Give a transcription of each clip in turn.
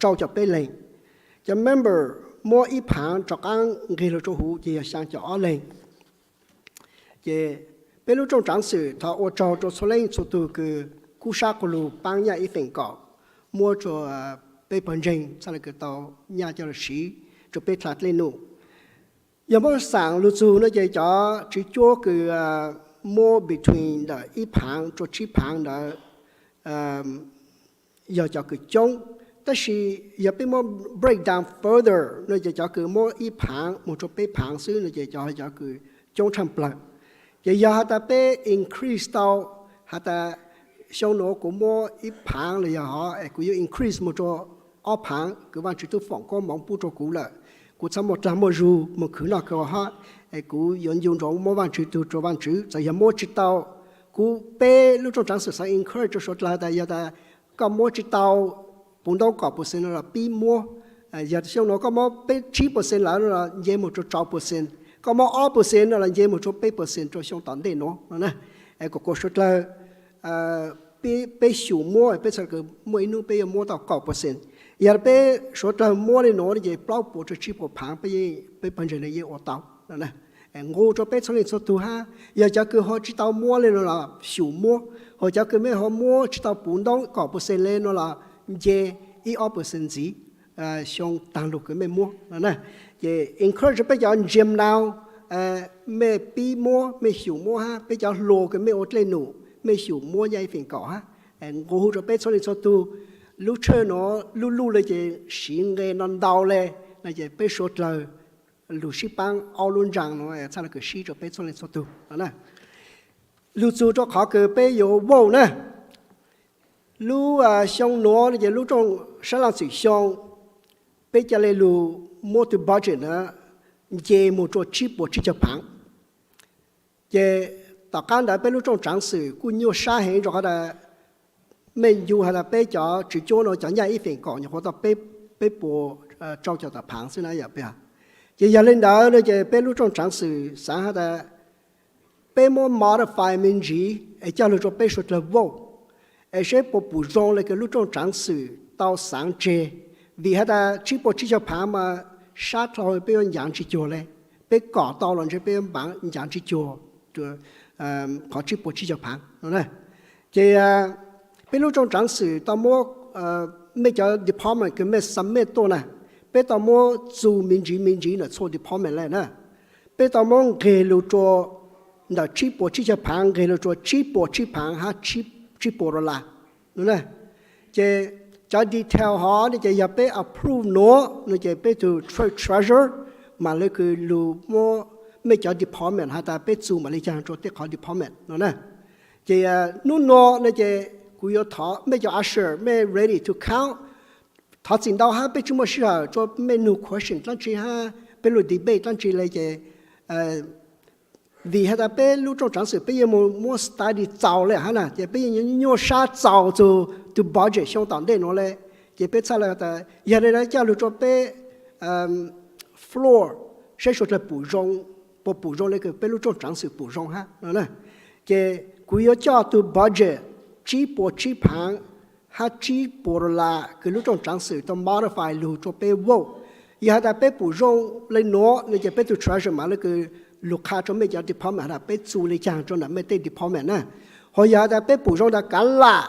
rau caum peb leeg. Cov member muab ib phaav rov qaab nqeg lug rua huv ces yog xyaa caum ob leeg. Ces peb lub rooj tsaav xwm thov ua tsaug rua txhua leej txhua tug kws kub sab quas lug paab nyaj ib feem kaum muab rua peb pawg ntseeg txhaj le kws tau nyaj coj lug siv rua peb dlha dlej num. Yog muab xaam lug txug no ces cov tswv cuab kws muab between ntawm ib phaav rua tsib phaav ntawd yog cov kws coob, tab sis yog peb muab break down further no ces cov kws muab ib phaav moog rua peb phaav xwb no ces cov, cov kws coob tshaaj plawg. Ces yog has tas peb increase tau, has tas xyoo nuav kuv muab ib phaav los yog hov es kuv yuav increase moog rua ob phaav kws Vaajtswv tub foom koob moov pub rua kuv lawm, kuv txhaj muaj dlaag muaj zug moog khwv noj khwv haus hab, es kuv yuav ncu ntsoov muab Vaajtswv tug rua Vaajtswv. Txawm yog muab tsi tau, kuv peb lub rooj tsaav xwm xaav encourage rua suav dlawg tas yog tas koj muab tsi tau puv ntoob kaum percent no los pib muab. Yog xyoo nuav koj muab peb tsib percent lawm no los nce moog rua rau percent, koj muab ob percent no los nce moog rua peb percent rua xyoo tom ntej nuav no na. Es kuas kuas suav dlawg peb xyum muab, peb txhaj le kws muaj ib nub peb yuav muab tau kaum percent. Yog peb suav dlawg muab le nuav ces plaub puas rua tsib puas phaav peb, peb pawg ntseeg le yeej ua tau no na. Nqus rua peb txhua leej txhua tug hab, yog cov kws ho tsi tau muab le no los xyum muab, ho cov kws mej ho muab tsi tau puv ntoob kaum percent le no los nce ib ob percent ntxiv xyoo taag lug kws mej muab no na. Ces encourage rua peb cov ntsia mnau, mej pib muab, mej xyum muab hab peb cov hluas kws mej ua dlej num mej xyum muab nyaj ib feem kaum hab. Nqus hu rua peb txhua leej txhua tug, lub tshawj nuav lub luj le ces siv nqe no ntau le no ces peb suav dlawg lug sib paab aub lub ntsaa nuav txhaj le kws sib rua peb txhua leej txhua tug no na. Lug txug rua qhov kws peb yuav vote na. Lub xyoo nuav no ces lub rooj sab laaj xwm xyoo peb ca le lug muab tug budget na nce moog rua tsib puas tsib caug phaav. Ces tom qab ntawd peb lub rooj tsaav xwm kuj nyuaj sab heev rua qhov tas mej ncu has tas peb cov tswv cuab nuav cov nyaj ib feem kaum nyuam qhuav tau peb puas rau caum tawm phaav xwb na yom. Ces yog le ntawd no ces peb lub rooj tsaav xwm xaav has tas peb muab modify me ntsiv es coj lug rua peb suav dlawg vote, es seb puas pum zoo le kws lub rooj tsaav xwm tau xaav tseg. Vim has tas tsib puas tsib caug phaav mas sab dlhau peb yuav ncav tsi cuag le, peb kom tau los ntshe peb yuav ncav tsi cuag qhov tsib puas tsib caug phaav no na. Ces peb lub rooj tsaav xwm tau muab mej cov department kws mej submit tuaj na, peb tau muab txu me ntsiv me ntsiv ntawm txhua department le na. Peb tau muab nqeg lug rua ntawm tsib puas tsib caug phaav nqeg lug rua tsib puas tsib phaav hab tsib puas dollar no na. Ces cov detail hov no ces yog peb approve nuav no ces peb tug tre- treasurer mam le kws lug muab mej cov department has tas peb txu mam le caag rua tej qhov department no na. Ces nub nuav no ces kuv yuav thov mej cov usher mej ready to count. Thov txim ntau hab peb tsi muaj sij hawm rua mej nug question dlaab tsi hab peb lug debate dlaab tsi le ces vim has tas peb lub rooj tsaav xwm peb yeej muab study txaus le hab na ces peb yeej nyuaj sab txaus txug tug budget xyoo tom ntej nuav le. Ces peb txhaj le tas yog le nuav coj lug rua peb floor seb suav dlawg pum zoo, puas pum zoo le kws peb lub rooj tsaav xwm pum zoo hab no na. Ces kuv yuav coj tug budget tsib puas tsib phaav hab tsib puas dollar kws lub rooj tsaav xwm tau modify lug rua peb vote. Yog has tas peb pum zoo le nuav no ces peb tug treasurer mam le kws lug qha rua mej cov department has tas peb txu le caag rua ntawm mej tej department na. Ho yog has tas peb pum zoo tas kav lam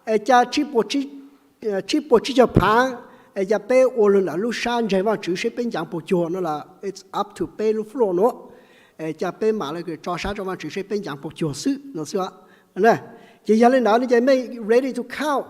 es ca tsib puas tsib caug phaav es ca peb ua lug ntawm lub sab ntseeg Vaajtswv seb peb ncav puas cuag no los it's up to peb lub floor nuav. Es ca peb mam le kws tso sab rua Vaajtswv seb peb ncav puas cuag xwb no xwb. Ces yog le ntawd no ces mej ready to count.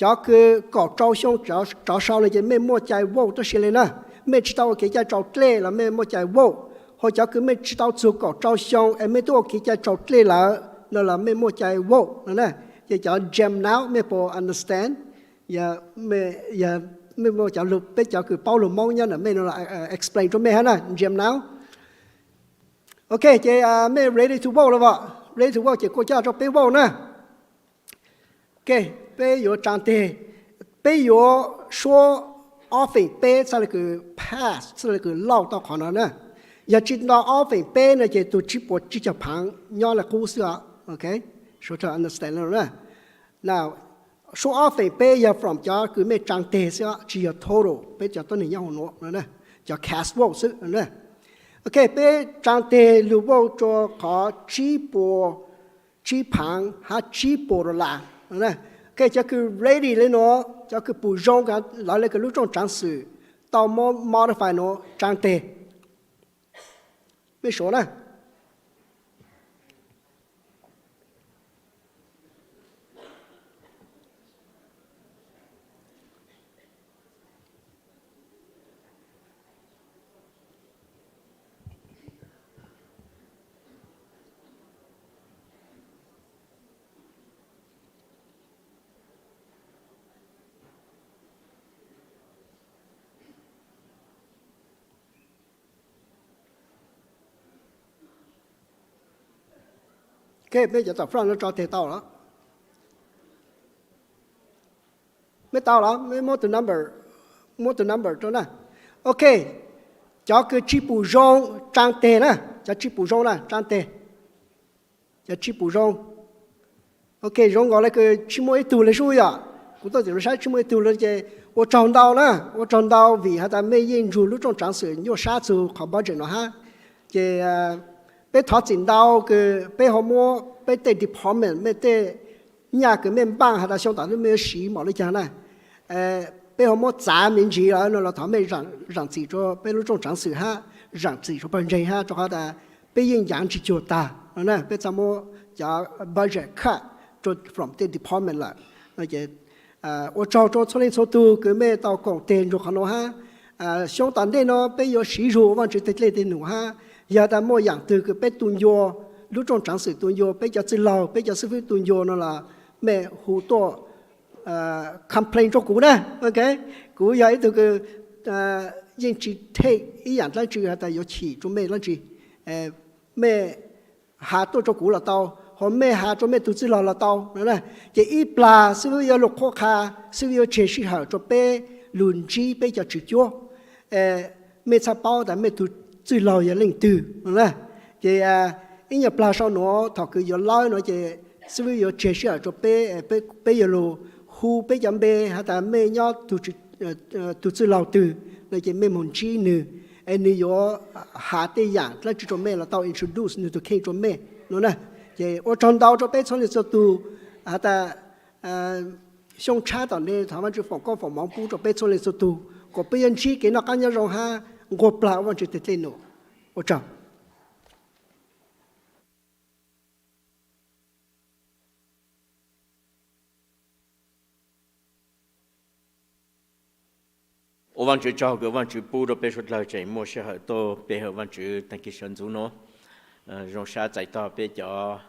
Cov kws kaum rau xyoo rov sau no ces mej muaj cai vote tuab si le na. Mej tsi tau ua kev cai tsaus dlej los mej muaj cai vote. Ho cov kws mej tsi tau txug kaum rau xyoo es mej tub ua kev cai tsaus dlej lawm no los mej muaj cai vote no na. Ces cov Gen Now mej puas understand? Mej muaj cov lug, peb cov kws paub lug Moob nyob ntawm mej no los explain rua mej hab na, Gen Now. Ok, ces mej ready to vote le as? Ready to vote ces kuas coj rua peb vote na. Ok, peb yuav tsaa teg, peb yuav suab ob feem peb txhaj le kws pass, txhaj le kws lauj tau qhov no na. Yog tsi nto ob feem peb no ces tug tsib puas tsib caug phaav nyob le qub xwb os. Ok, suav dlawg understand le na. Now, Suab ob feem peb yog from cov kws mej tsaa teg xwb, tsi yog total peb cov tuab neeg nyob huv nuav, cov cast vote xwb. Ok, peb tsaa teg lug vote rua qhov tsib puas, tsib phaav hab tsib puas dollar. Ok, cov kws ready le nuav, cov kws pum zoo, lawv le kws lub rooj tsaav xwm tau muab modify nuav tsaa teg. Mej suav na. Ok, peb cov tom front no tso teg tau los? Mej tau los? Mej muab tus number, muab tus number rua na. Ok, cov kws tsi pum zoo tsaa teg na, cov tsi pum zoo na tsaa teg. Cov tsi pum zoo. Ok, zoo nkaus le kws tsi muaj ib tug le sub yom. Kuv tuaj tim lug saib tsi muaj ib tug le ces ua tsaug ntau na, ua tsaug ntau vim has tas mej yeej nrug lub rooj tsaav xwm nyuaj sab txug qhov budget no hab. Ces peb thov txim ntau kws peb ho muab peb tej department, mej tej nyaj kws mej npaaj has tas xyoo tom ntej mej yuav siv npaum le caag na, peb ho muab txav me ntsis lawm no los thov mej zaam txim rua peb lub rooj tsaav xwm hab, zaam txim rua pawg ntseeg hab, rua qhov tas peb yeej yaav tsi cuag tag no na, peb txhaj muab cov budget cut rua from tej department lawm. Ua tsaug rua txhua leej txhua tug kws mej tau koom teg nrug qhov nuav hab. Xyoo tom ntej no peb yuav siv zug ua Vaajtswv teg dlej teg num hab, yog tas muaj yaam twg kws peb tu ncua, lub rooj tsaav xwm tu ncua, peb cov txwj laug, peb cov xib fwb tu ncua no los mej hu tuaj complain rua kuv na. Ok, kuv yog ib tug kws yeej tsi take ib yaam dlaab tsi has tas yuav chim rua mej dlaab tsi. Mej has tuaj rua kuv los tau, ho mej has rua mej tug txwj laug los tau no na. Ces ib plag xib fwb yuav lug qhuab qha, xib fwb yuav tseg sij hawm rua peb lug ntsib peb cov tswv cuab. Mej txhaj paub tas mej tug txwj laug yog leej twg no na. Ces ib nyuag plag sau nuav thaum kws yuav lawb nuav ces xib fwb yuav tseg sij hawm rua peb, peb yuav lug hu peb cov npe has tas mej nyob tug txwj laug twg no ces mej moog ntsib nwg, es nwg yuav has tej yaam dlaab tsi rua mej los tau introduce nwg tug kheej rua mej no na. Ces ua tsaug ntau rua peb txhua leej txhua tug has tas xyoo tshab tom ntej thov Vaajtswv foom koob foom moov pub rua peb txhua leej txhua tug kom peb yuav ntsib kev noj qab nyob zoo hab nquag plag ua Vaajtswv teg dlej num. Ua tsaug. Ua Vaajtswv tsaug kws Vaajtswv pub rua peb suav dlawg tseem muaj sij hawm tuaj pe hawm Vaajtswv taag kis sawv ntxuv nuav. Zoo sab txais tog peb cov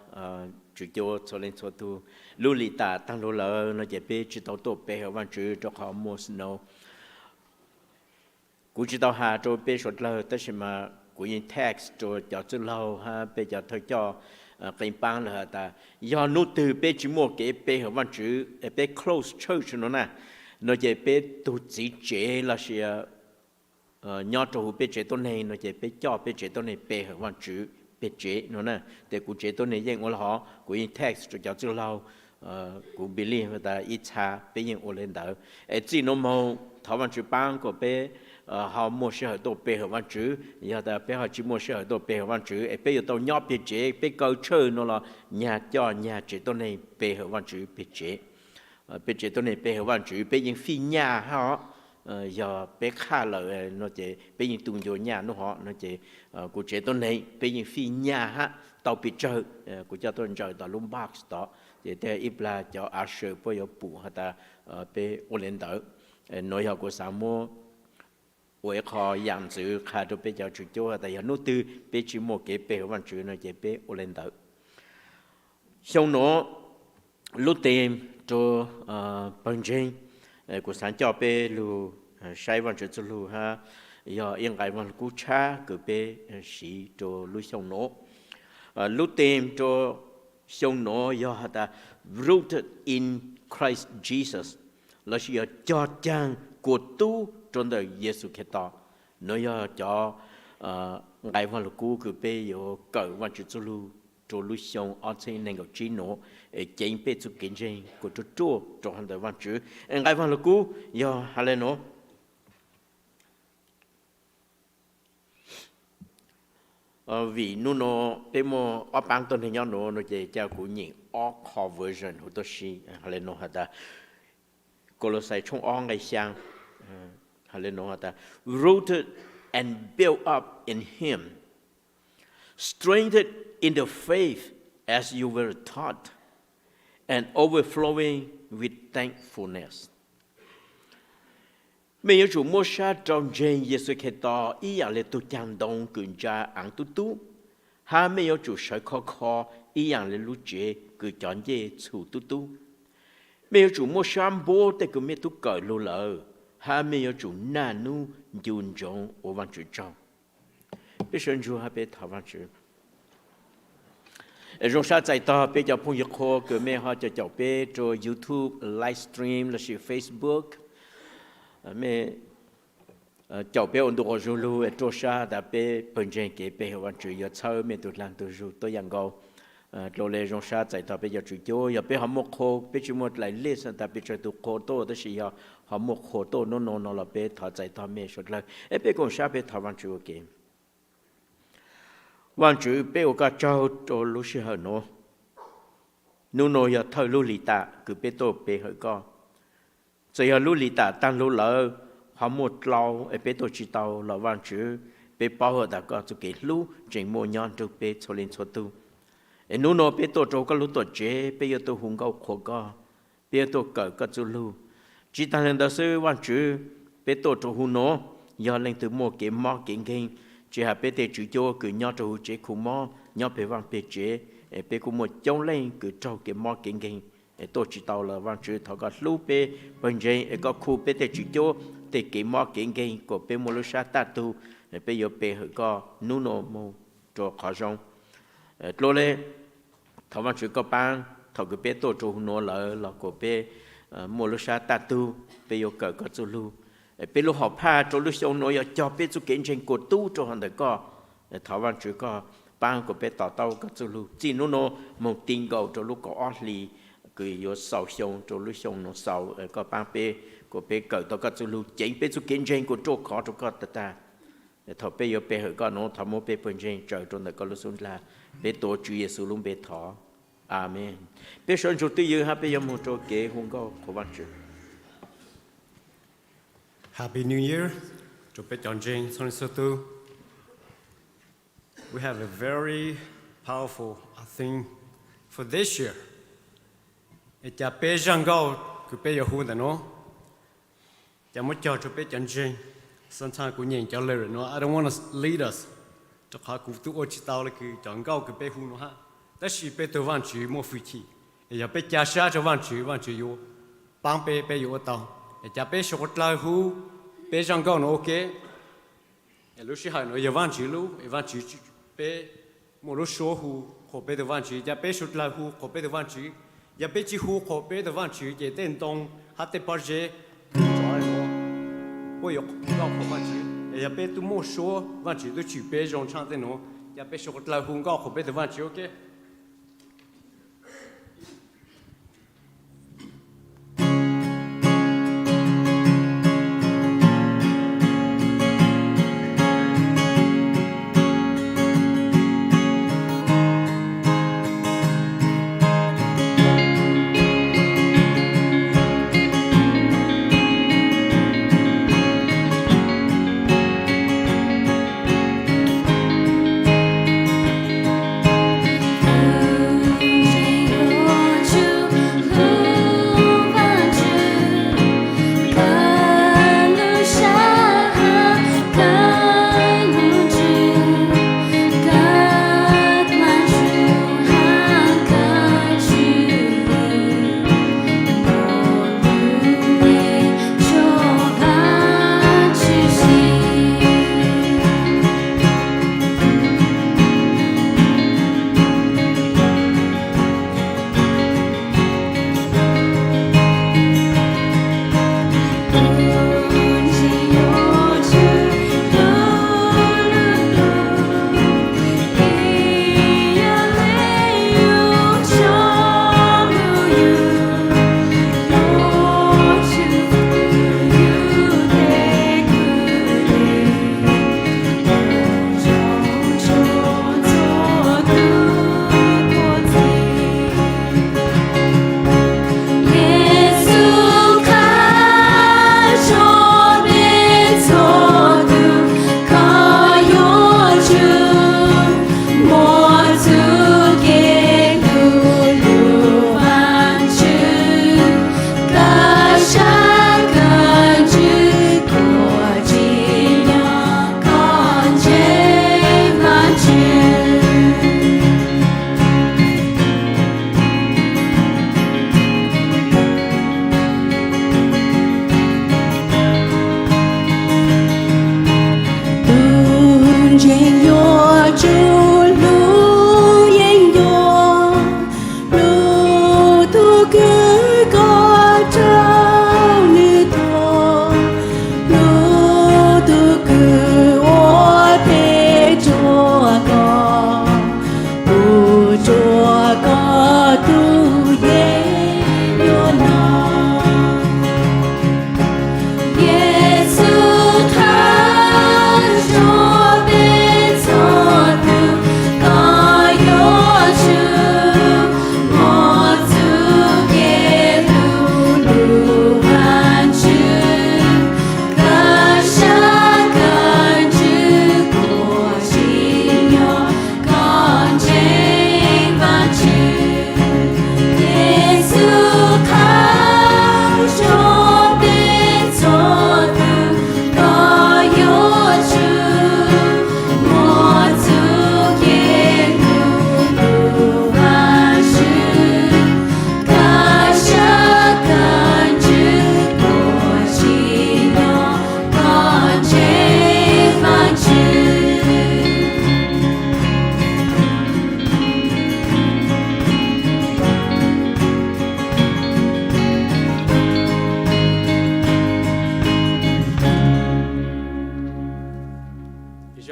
tswv cuab txhua leej txhua tug. Lub lim tam taag lug lawm no ces peb tsi tau tuaj pe hawm Vaajtswv rua qhov muaj snow. Kuv tsi tau has rua peb suav dlawg tab sis mas kuv yeej text rua cov txwj laug hab peb cov thawj coj qee paab lawm has tas yog nub twg peb tsi muaj kev pe hawm Vaajtswv, peb close church no na, no ces peb tug txiv tsev lossis nyob rua huv peb tsev tuab neeg no ces peb coj peb tsev tuab neeg pe hawm Vaajtswv peg tsev no na. Tes kuv tsev tuab neeg yeej ua le hov, kuv yeej text rua cov txwj laug, kuv believe tas ib txha peb yeej ua le ntawd. Es txij nuav moog thov Vaajtswv paab kom peb ho muaj sij hawm tuaj pe hawm Vaajtswv. Yog tas peb ho tsi muaj sij hawm tuaj pe hawm Vaajtswv es peb yuav tau nyob peg tsev, peb kaw tshawj no los nyag coj nyag tsev tuab neeg pe hawm Vaajtswv peg tsev. Peb tsev tuab neeg pe hawm Vaajtswv peb yeej fij nyaj hab os. Yog peb qhaj lawm no ces peb yeej tu ncua nyaj nub hov no ces kuv tsev tuab neeg peb yeej fij nyaj hab tau pes tsawg. Kuv coj tuaj ntsaws tom lub box tod ces tej ib plag cov usher puab yuav pum has tas peb ua le ntawd. Nuav yog kuv xav muab ua ib qho yaam ntxwv qha rua peb cov tswv cuab tas yog nub twg peb tsi muaj kev pe hawm Vaajtswv no ces peb ua le ntawd. Xyoo nuav lub teem rua pawg ntseeg, kuv xaav coj peb lug saib Vaajtswv txuj lug hab yog ib nqai Vaaj Lug Kub tshab kws peb siv rua lub xyoo nuav. Lub teem rua xyoo nuav yog has tas Rooted in Christ Jesus, lossis yog Cog Caag Kuas Tub Rua Ntawm Yexus Khetos. Nuav yog cov nqai Vaaj Lug Kub kws peb yuav kawm Vaajtswv txuj lug rau lub xyoo ob txhiab nees nkaum tsib nuav, es ceev peb txuj kev ntseeg kuas ruaj ruaj rau hauv ntawm Vaajtswv. Nqai Vaaj Lug Kub yog has le nuav. Vim nub nua peb muaj ob paab tuab neeg nyob nua nua ces ca kuv nyeem ob qho version huv tuab si. Has le nuav has tas, Kaulauxais tshooj ob nqai xyaa, has le nuav has tas, Rooted and built up in Him, strengthened in the faith as you were taught, and overflowing with thankfulness. Mej yuav tsum muab sab rau ntseeg Yexus Khetos ib yaam le tug caag ntoo kws ntsa aav tub tub, hab mej yuav tsum sawv khov kho ib yaam le lub tsev kws cov ncej txhum tub tub. Mej yuav tsum muab sab npuab tej kws mej tub kawm lug lawm, hab mej yuav tsum naj nub ncu ntsoov ua Vaajtswv tsaug. Peb sawv ntsug hab peb thov Vaajtswv. Zoo sab txais tog peb cov phooj ywg qhua kws mej ho caum caum peb rua YouTube live stream lossis Facebook. Mej caum peb ua ntu quas zug lug, ruaj sab tas peb pawg ntseeg kev pe hawm Vaajtswv yuav txhawb mej tug dlaag tug zug tuab yaam nkaus. Dlua le zoo sab txais tog peb cov tswv cuab, yog peb ho muaj qhua, peb tsis muaj dlaim lej tas peb tsawg tug qhua tuaj, tab sis yog ho muaj qhua tuaj nub nua no los peb thov txais tog mej suav dlawg. Es peb koom sab peb thov Vaajtswv ua ke. Vaajtswv, peb ua koj tsaug rua lub sij hawm nuav. Nub nua yog thawj lub lis tam kws peb tuaj pe hawm koj. Txawm yog lub lis tam taag lug lawm, ho muaj dlhau es peb tuaj tsis tau los Vaajtswv, peb paub hawm tas koj txuj kev hlub tseem muaj nyob nrug peb txhua leej txhua tug. Es nub nua peb tuaj rua koj lub tuam tsev, peb yuav tuaj hu nkauj qhuas koj, peb yuav tuaj kawm koj txuj lug. Tsis taag le ntawd xwb Vaajtswv, peb tuaj rua huv nuav, yog leej twg muaj kev mob kev nkeeg, tsis has peb tej tswv cuab kws nyob rua huv tsev khu mob, nyob peg vaaj peg tsev, es peb kuj muaj coob leej kws raug kev mob kev nkeeg es tuaj tsis tau los Vaajtswv, thov koj hlub peb pawg ntseeg es koj khu peb tej tswv cuab tej kev mob kev nkeeg kuas peb muaj lub sab taj tug, peb yuav pe hawm koj nub nua moog rua qhov zoo. Dlua le thov Vaajtswv koj paab, thaum kws peb tuaj rua huv nuav lawm los kuas peb muaj lub sab taj tug, peb yuav kawm koj txuj lug. Peb lub hom phaj rua lub xyoo nuav yog cog peb txuj kev ntseeg kuas tub rua hauv ntawm koj. Thov Vaajtswv koj paab kuas peb to taub koj txuj lug txij nub nua moog ti nkaus rua lub kaum ob hli kws yuav xaus xyoo rua lub xyoo nuav xaus. Koj paab peb kuas peb kawm tau koj txuj lug ceev peb txuj kev ntseeg kuas ruaj khov rua koj tag tag. Thaum peb yuav pe hawm koj nuav thov muab peb pawg ntseeg tsaws rua ntawm koj lub xub ndlag. Peb tuav Tswv Yexus lub npe thov. Amees. Peb sawv ntsug twj ywm hab peb yuav moog rua kev hu nkauj qhuas Vaajtswv. Happy New Year rua peb cov ntseeg txhua leej txhua tug. We have a very powerful, I think, for this year. Es cas peb zaj nkauj kws peb yuav hu ntawm nuav, cas muab cog rua peb cov ntseeg. Sometimes kuv nyeem cov lyric nuav, I don't want to lead us, rua qhov kuv tub ua tsis tau le kws cov nkauj kws peb hu nuav hab. Tab sis peb tug Vaajtswv muaj fwj chim, es yog peb ca sab rua Vaajtswv, Vaajtswv yuav paab peb, peb yuav ua tau. Es cas peb suav dlawg hu peb zaj nkauj nuav ua ke. Es lub sij hawm nuav yog Vaajtswv lub, es Vaajtswv, peb muaj lub suab hu qhuas peb tug Vaajtswv, cas peb suav dlawg hu qhuas peb tug Vaajtswv. Yog peb tsis hu qhuas peb tug Vaajtswv ces tej ntoo hab tej pob zeb puab yuav nkauj qhuas Vaajtswv. Es yog peb tub muaj suab, Vaajtswv tub tsim peb zoo tshaaj tej nuav, cas peb suav dlawg hu nkauj qhuas peb tug Vaajtswv ua ke.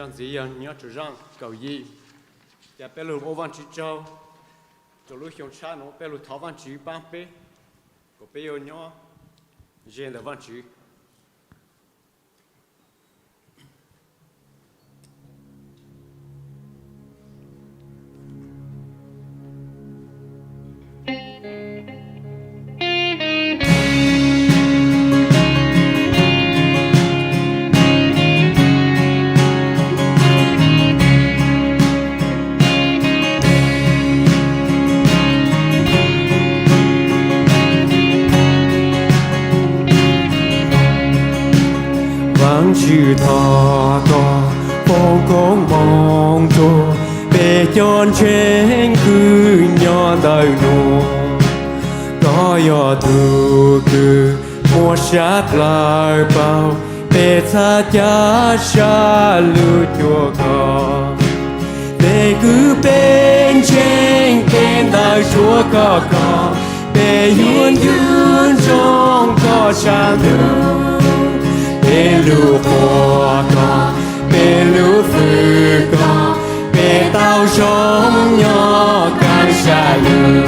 Zaj ntxiv yog nyob rau zaaj kaum yim, ca peb lug ua Vaajtswv tsaug rau lub xyoo tshab nuav peb lug thov Vaajtswv paab peb, kuas peb yuav nyob ze ntawm Vaajtswv. Vaajtswv thov koj foom koob hmoov rua peb cov ntseeg kws nyob ntawm nuav. Koj yog tug kws muaj sab dlawg paug peb txhad ca sab lug cuag koj. Peb kwv peb ntseeg peb ntawd suav koj koj, peb yuav ncu ntsoov koj sab ntug. Peb lug quas koj, peb lug fwm koj, peb tau zoo nyob kaaj sab lug.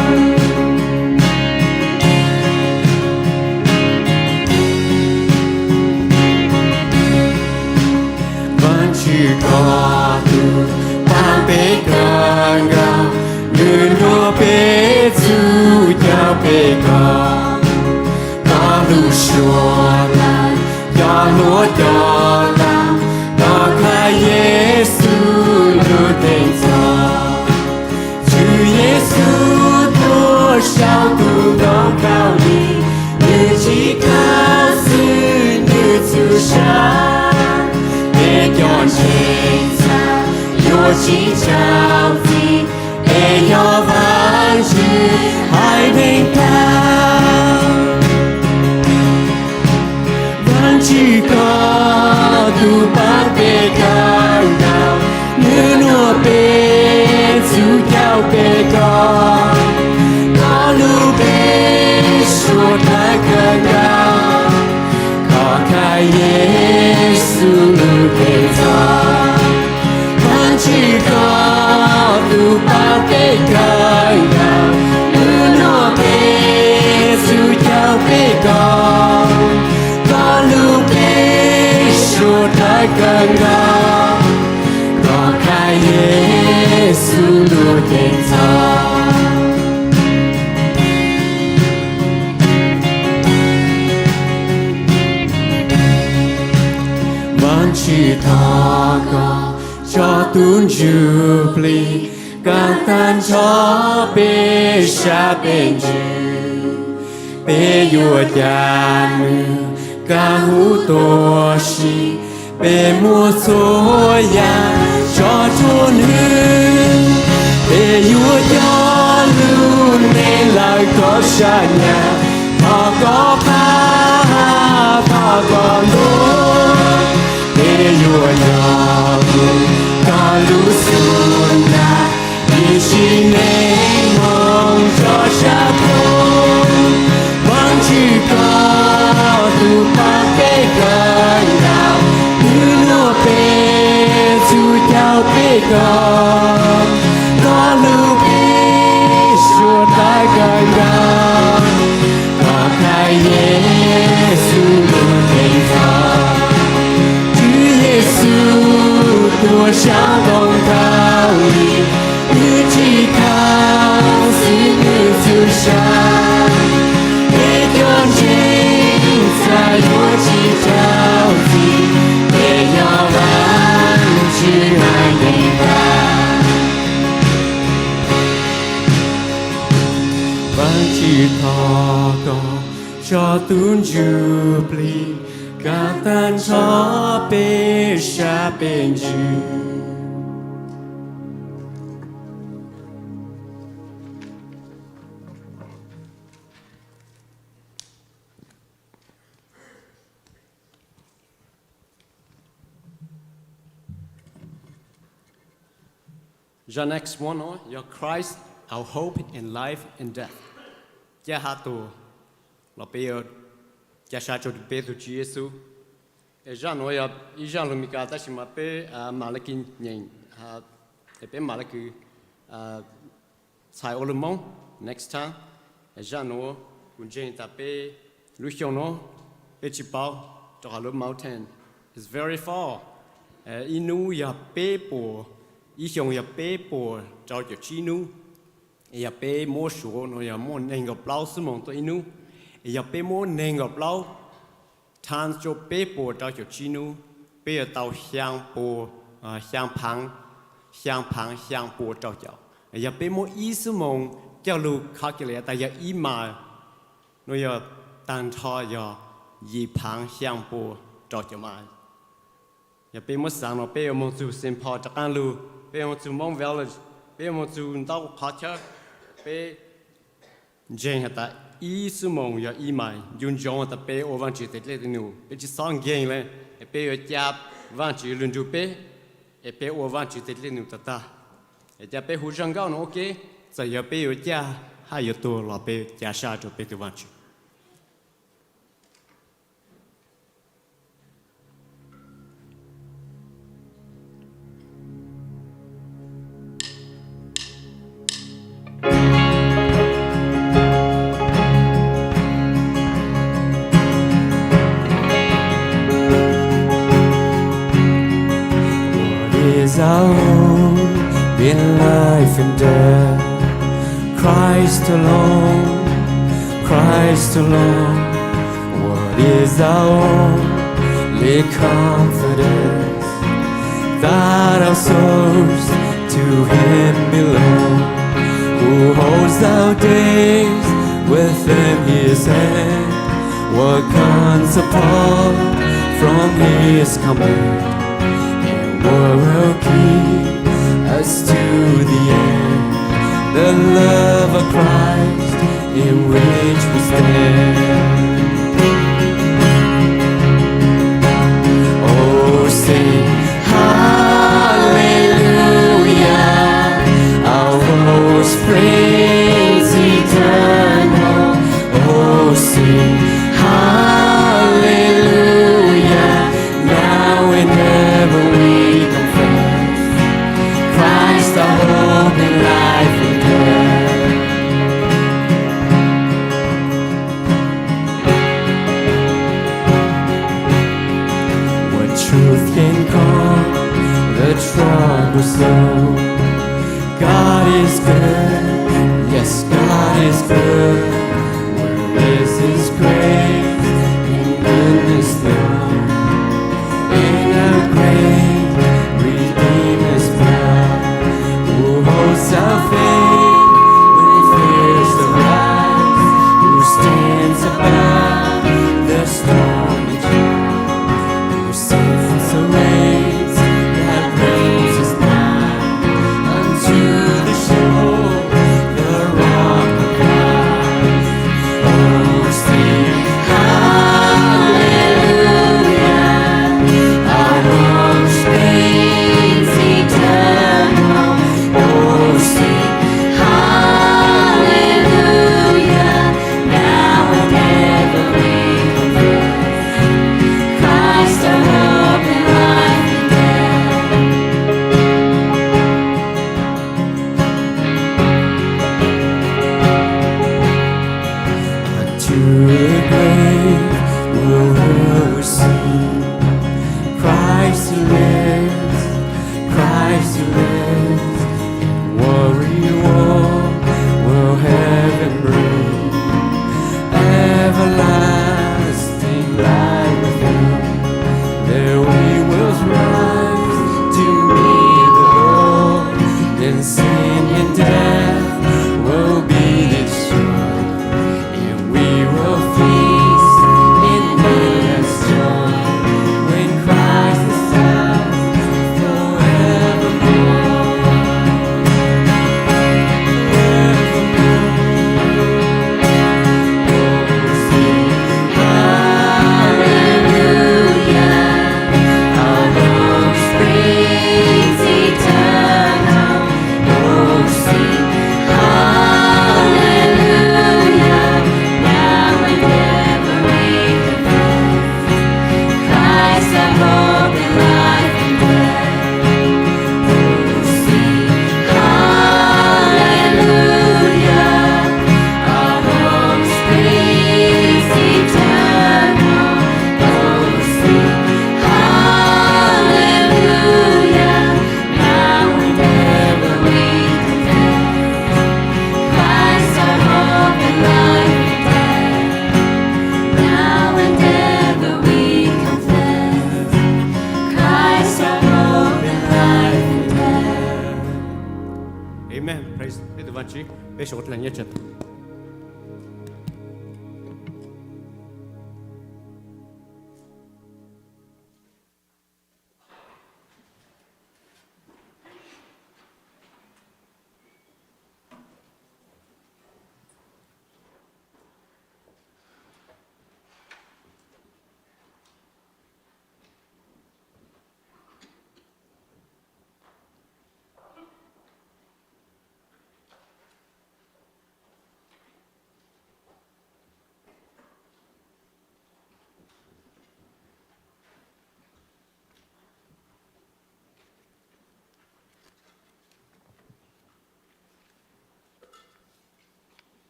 Vaajtswv koj tug paab peb kawg nkaus, nwg nrug peb txuj caug peb koj. Koj lug suav dlawg cov hluas cov laug, koj Khaj Yexus lug teem txog. Tswv Yexus tuaj sau tug ntoo khaub lig, nwg tsi khaub xwb nwg txuj sa. Peb cov ntseeg txhad yuav tsi tsaug txim, es yog Vaajtswv haiv neeg tag. Vaajtswv koj tug paab peb kawg nkaus, nwg nrug peb txuj caug peb koj. Koj lug peb suav dlawg kawg nkaus, koj Khaj Yexus lug teem txog. Vaajtswv koj tug paab peb kawg nkaus, nwg nrug peb txuj caug peb koj. Koj lug peb suav dlawg kawg nkaus, koj Khaj Yexus lug teem txog. Vaajtswv thov koj tso tug ntsuj plig kaaj taag nrho peb sab peb ntsws. Peb yuav ca nwg kaaj huv tuab si, peb muab txhua yaam tso rua nwg. Peb yuav coj lug neeg lawm koj sab nyam, thov koj pab, thov koj ntuas. Peb yuav coj lug koj lub xub ntiag, ib sim neej moog rua sab pum. Vaajtswv koj tug paab peb kawg nkaus, nwg nrug peb txuj caug peb koj. Koj lug peb suav dlawg kawg nkaus, koj Khaj Yexus lug teem txog. Tswv Yexus tuaj sau ntoo khaub lig, nwg tsi khaub xwb nwg txuj sa. Peb cov ntseeg txhad yuav tsi tsaug txim, peb yog Vaajtswv haiv neeg tag. Vaajtswv thov koj tso tug ntsuj plig kaaj taag nrho peb sab peb ntsws. Zaj next one no yog Christ, our hope in life and death. Ca has tug, los peb yuav ca sab rua peb tug Tswv Yexus. Zaj nuav yog ib zaj lug Meskas tab sis mas peb mam le kws nyeem, peb mam le kws txhais ua lug Moob next time. Zaj nuav kuv ntseeg tas peb lub xyoo nuav peb tsi paub, rau qhov lub mountain is very far. Ib nub yog peb puas, ib xyoo yog peb puas rau caum tsib nub. Yog peb muab suav nuav yog muaj neeg nkaum plaub xuab moos tuaj ib nub. Yog peb muab neeg nkaum plaub times rua peb puas rau caum tsib nub, peb yuav tau xyaa pua, xyaa phaav, xyaa phaav xyaa pua rau caum. Yog peb muab ib xuab moos coj lug calculate tas yog ib mile, nuav yog taag nrho yog yim phaav xyaa pua rau caum mile. Yog peb muab xaav nuav peb yuav moog txug Saint Paul rov qaab lug, peb yuav moog txug Hmong Village, peb yuav moog txug ntau qhov chaw, peb ntseeg has tas ib xuab moos yog ib mile. Ncu ntsoov has tas peb ua Vaajtswv tes dlej tes num, peb tsi xob nkeeg le, es peb yuav ca Vaajtswv lug nrug peb, es peb ua Vaajtswv tes dlej tes num tag tag. Es ca peb hu zaj nkauj nuav ua ke, txawm yog peb yuav caj hab yuav tuag los peb ca saj rua peb tug Vaajtswv. What is our hope in life and death? Christ alone, Christ alone. What is our only confidence? That our souls to Him belong, who holds our days within His hand. What can separate from His command? And what will keep us to the end? The love of Christ in which we stand. Oh, sing hallelujah, our hope springs eternal. Oh, sing hallelujah, now and ever we confess, Christ our hope in life and death. What truth can calm the troubled soul? God is good, yes, God is good. Where is His grace and goodness known? In our great Redeemer's blood, who holds our faith when fears arise, who stands above the storm and chill, who sends the rains that brings us nigh unto the shore, the rock of God. Oh, sing Peb tus Vaj Tswv, peb sawv dlawg nyob tsam.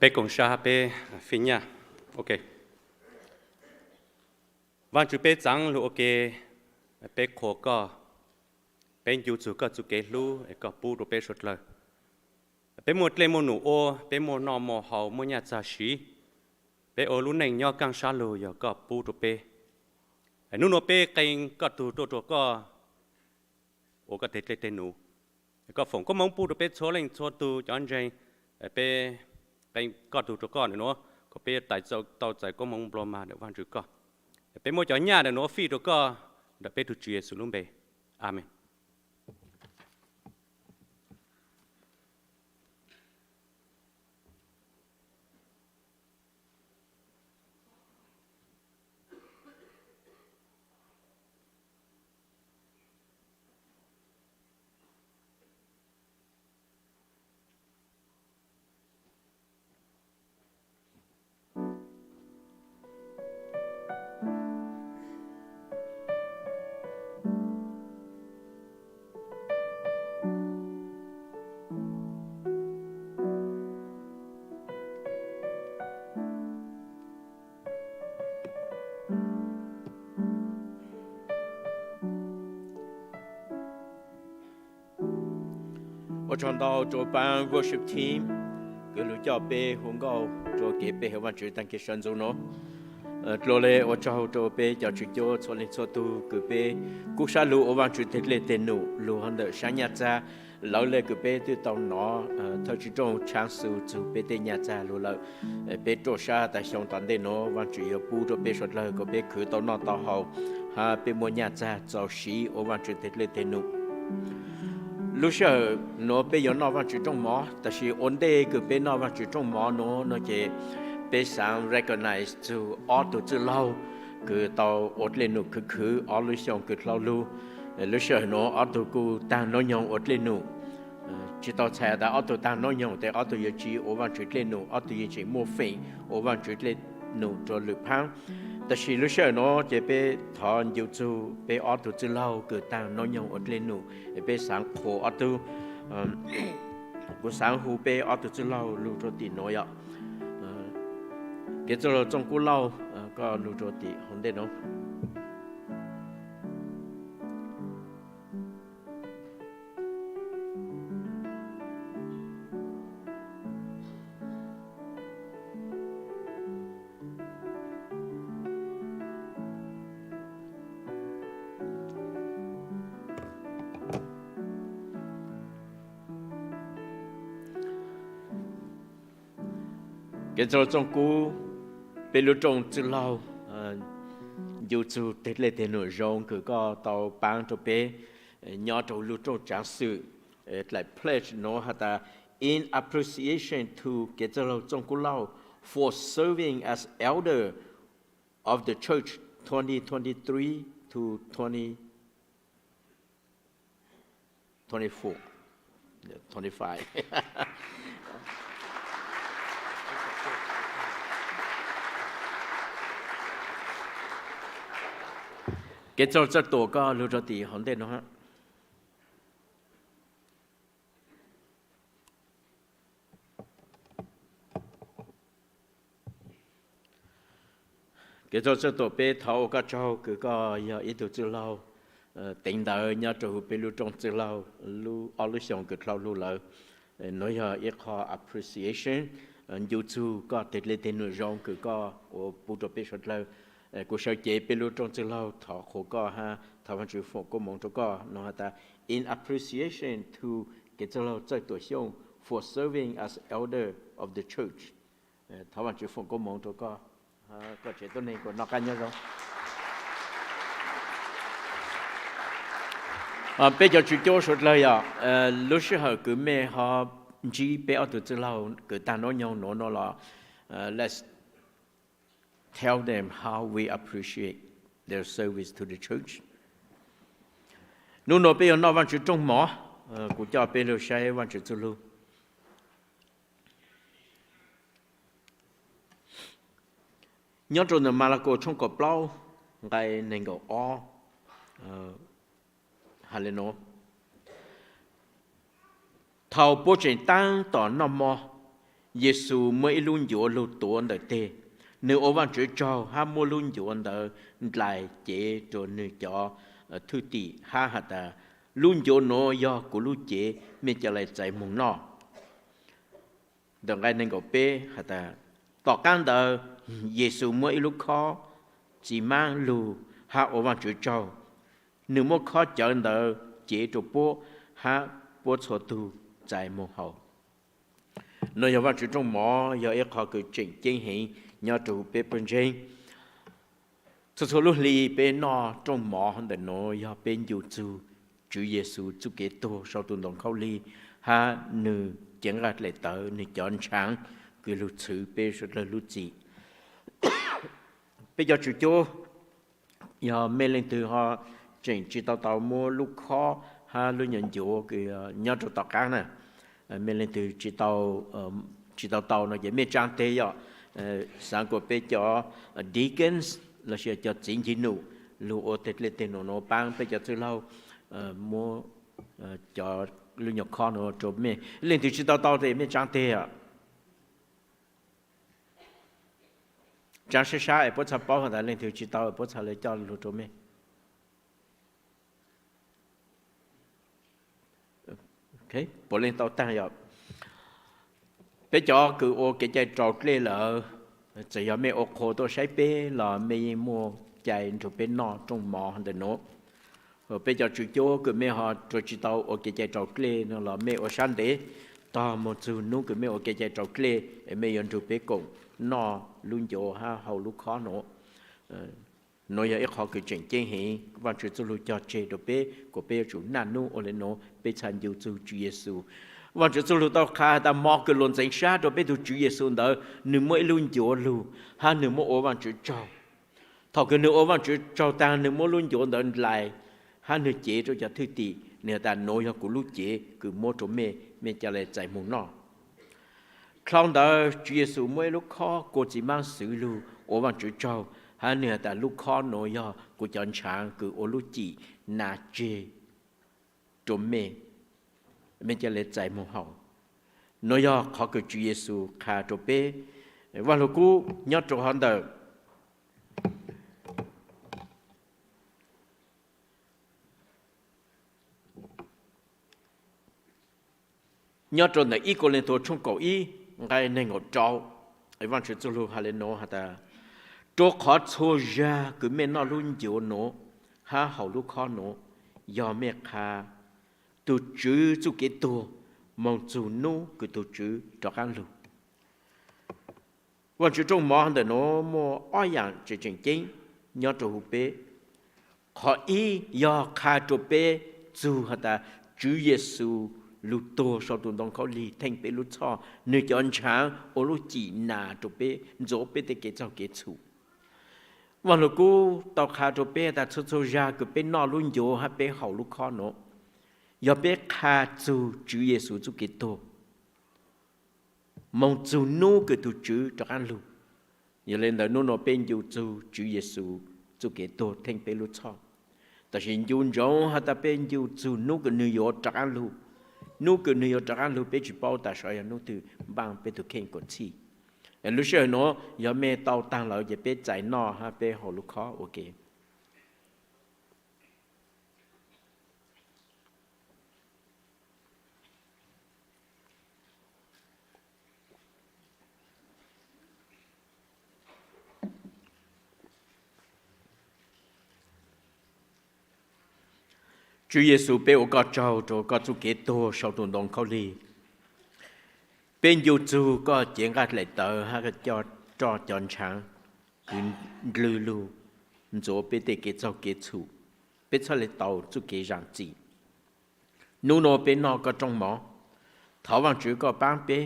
Peb koom sab peb fij nyaj. Ok. Vaajtswv, peb txaav lug ua ke, peb qhuas koj, peb ncu txug koj txuj kev hlub es koj pub rua peb suav dlawg. Peb muaj dlej muaj num ua, peb muaj noj muaj haus, muaj nyaj txag siv, peb ua lub neej nyob kaaj sab lug yog koj pub rua peb. Nub nua peb qee koj tug tuaj rua koj ua koj teg dlej teg num. Koj foom koob moov pub rua peb txhua leej txhua tug cov ntseeg, peb qee koj tug rua koj ntawm nuav, kom peb tau txais koob moov nplua mag ntawm Vaajtswv koj. Peb muab cov nyaj ntawm nuav fij rua koj ntawm peb tug Tswv Yexus lub npe. Amees. Ua tsaug ntau rua paab worship team kws lug coj peb hu nkauj rua kev pe hawm Vaajtswv taag kev sawv ntxuv nuav. Dlua le ua tsaug rua peb cov tswv cuab txhua leej txhua tug kws peb kub sab lug ua Vaajtswv teg dlej teg num lug hov ntawm sab nyaj txag. Lawv le kws peb twb tau nov thawj tswj rooj tshaav xu txug peb tej nyaj txag lug lawm. Peb ruaj sab tas xyoo tom ntej nuav Vaajtswv yuav pub rua peb suav dlawg kom peb khwv tau noj tau haus, hab peb muaj nyaj txag txaus siv ua Vaajtswv teg dlej teg num. Lub sij hawm nuav peb yuav noj Vaajtswv rooj mov, tab sis ua ntej kws peb noj Vaajtswv rooj mov nuav no ces peb xaav recognize txug ob tug txwj laug kws tau ua dlej num khwv khwv ob lub xyoo kws dlhau lug. Lub sij hawm nuav ob tug kuj taag hnub nyoog ua dlej num. Tsi tau txhais tas ob tug taag hnub nyoog tes ob tug yuav tsi ua Vaajtswv dlej num, ob tug yeej tseem muaj feem ua Vaajtswv dlej num rua lwm phaab. Tab sis lub sij hawm nuav ces peb thov ncu txug peb ob tug txwj laug kws taag hnub nyoog ua dlej num, peb xaav qhuas ob tug. Kuv xaav hu peb ob tug txwj laug lug rua tim nuav yom. Kev txwj laug Txooj Kub Lauj, koj lug rua tim hauv ntej nuav. Kev txwj laug Txooj Kub, peb lub rooj txwj laug, ncu txug teg dlej teg num zoo kws koj tau paab rua peb nyob rua lub rooj tshaav xwm. Dlaim pledge nuav has tas, in appreciation to kev txwj laug Txooj Kub Lauj for serving as elder of the church twenty twenty-three to twenty twenty-four, twenty-five. Kev txwj laug Txawj Tuam, koj lug rua tim hauv ntej nuav. Kev txwj laug Txawj Tuam, peb thov ua koj tsaug kws koj yog ib tug txwj laug teev ntawv nyob rua huv peb lub rooj txwj laug lub ob lub xyoo kws dlhau lug lawm. Nuav yog ib qho appreciation, ncu txug koj teg dlej teg num zoo kws koj ua pub rua peb suav dlawg. Kuv sawv cev peb lub rooj txwj laug thov qhuas koj hab thov Vaajtswv foom koob moov rua koj. Nug has tas, in appreciation to kev txwj laug Txawj Tuam Xyooj for serving as elder of the church. Thov Vaajtswv foom koob moov rua koj, koj tsev tuab neeg kuas noj qab nyob zoo. Peb cov tswv cuab suav dlawg yog, lub sij hawm kws mej ho ntsib peb ob tug txwj laug kws taag nub nyoog nuav nuav los, let's tell them how we appreciate their service to the church. Nub nuav peb yuav noj Vaajtswv rooj mov, kuv coj peb lug saib Vaajtswv txuj lug. Nyob rua ntawm Malakau tshooj kaum plaub nqai neeg nkaum ob, has le nuav: Thaum puab tseem taab tom noj mov, Yexus muab ib lub ncuav lug tuav ntawm teg. Nwg ua Vaajtswv tsaug hab muab lub ncuav ntawd ndlais cev rua nwg cov thwj tim hab has tas, lub ncuav nuav yog kuv lub cev, mej ca le txais moog noj. Ntawm nqai neeg nkaum peb has tas, tom qaab ntawd Yexus muab ib lub khob txiv maab lug hab ua Vaajtswv tsaug. Nwg muab khob cawv ntawd cev rua puab hab puab txhua tug txais moog haus. Nuav yog Vaajtswv rooj mov, yog ib qho kws tseem ceeb heev nyob rua huv peb puj ntseeg. Txhua txhua lub hli peb noj rooj mov ntawm nuav yog peb ncu txug Tswv Yexus txuj kev tuag sau tus ntoo khaub lig hab nwg cev nqaj dlaim tawv, nwg cov ntshaav kws lug txhwv peb suav dlawg lub txim. Peb cov tswv cuab, yog mej leej twg ho tseem tsi tau tau muab lub khob hab lub nyuam ncuav kws nyob rua tom qaab na, mej leej twg tsi tau tau no ces mej tsaa teg yom, xaav kuas peb cov deacons lossis cov txiv ncig num lug ua teg dlej teg num nuav paab peb cov txwj laug muab cov lub nyuam khob nuav rua mej. Leej twg tsi tau tau tes mej tsaa teg yom. Tsaa sab sab es puab txha paub has tas leej twg tsi tau, puab txha le coj lug rua mej. Puav leej tau taag yom. Peb cov kws ua kev cai raus dlej lawm, txawm yog mej ua qhua tuaj saib peb los mej yeej muaj cai nrug peb noj rooj mov ntawm nuav. Peb cov tswv cuab kws mej ho rua tsi tau ua kev cai raus dlej no los mej ua sab ntev tog moog txug nub kws mej ua kev cai raus dlej es mej yuav nrug peb koom noj lub ncuav hab haus lub khob nuav. Nuav yog ib qho kws tseem ceeb heev, Vaajtswv txuj lug cog tseg rua peb kuas peb yuav tsum naj nub ua le nuav, peb txha ncu txug Tswv Yexus. Vaajtswv txuj lug tau qha tas mov kws luas ntxeev sab rua peb tug Tswv Yexus ntawd, nwg muab ib lub ncuav lug hab nwg muab ua Vaajtswv tsaug. Thaum kws nwg ua Vaajtswv tsaug taag, nwg muab lub ncuav ntawd ndlais hab nwg cev rua cov thwj tim, nwg has tas, nuav yog kuv lub cev kws muab rua mej, mej ca le txais moog noj. Dlhau ntawd Tswv Yexus muab ib lub khob kua txiv maab xwv lug ua Vaajtswv tsaug, hab nwg has tas, lub khob nuav yog kuv cov ntshaav kws ua lub cim nas tseg rua mej, mej ca le txais moog haus. Nuav yog qhov kws Tswv Yexus qha rua peb. Vaaj Lug Kub nyob rua hov ntawm nyob rua ntawm ib Kauleethaus tshooj kaum ib nqai neeg nkaum rau, Vaajtswv txuj lug has le nuav has tas, rua qhov txhua zag kws mej noj lub ncuav nuav hab haus lub khob nuav, yog mej qha tug Tswv txuj kev tuag moog txug nub kws tug Tswv rov qaab lug. Vaajtswv rooj mov ntawm nuav muaj ob yaam tseem tseem ceeb nyob rua huv peb. Qhov ib yog qha rua peb txug has tas Tswv Yexus lug tuag sau tus ntoo khaub lig theej peb lub txhoj, nwg cov ntshaav ua lub cim nas rua peb ntxuav peb tej kev txaug kev txhum. Vaaj Lug Kub tau qha rua peb tas txhua txhua zag kws peb noj lub ncuav hab peb haus lub khob nuav, yog peb qha txug Tswv Yexus txuj kev tuag moog txug nub kws tug Tswv rov qaab lug. Yog le ntawd nub nuav peb ncu txug Tswv Yexus txuj kev tuag theej peb lub txhoj, tab sis ncu ntsoov has tas peb ncu txug nub kws nwg yuav rov qaab lug. Nub kws nwg yuav rov qaab lug peb tsi paub tas sov yog nub twg npaaj peb tug kheej kuas txhij. Lub sij hawm nuav yog mej tau taag lawm ces peb txais noj hab peb haus lub khob ua ke. Tswv Yexus, peb ua koj tsaug rau koj txuj kev tuag saum tus ntoo khaub lig. Peb ncu txug koj cev nqaij daim tawv hab coj roj cov ntshaav kwv ndlwg lug ntxuav peb tej kev txaug kev txhum, peb txhaj le tau txuj kev zaam txim. Nub nua peb noj koj rooj mov, thov Vaajtswv koj paab peb.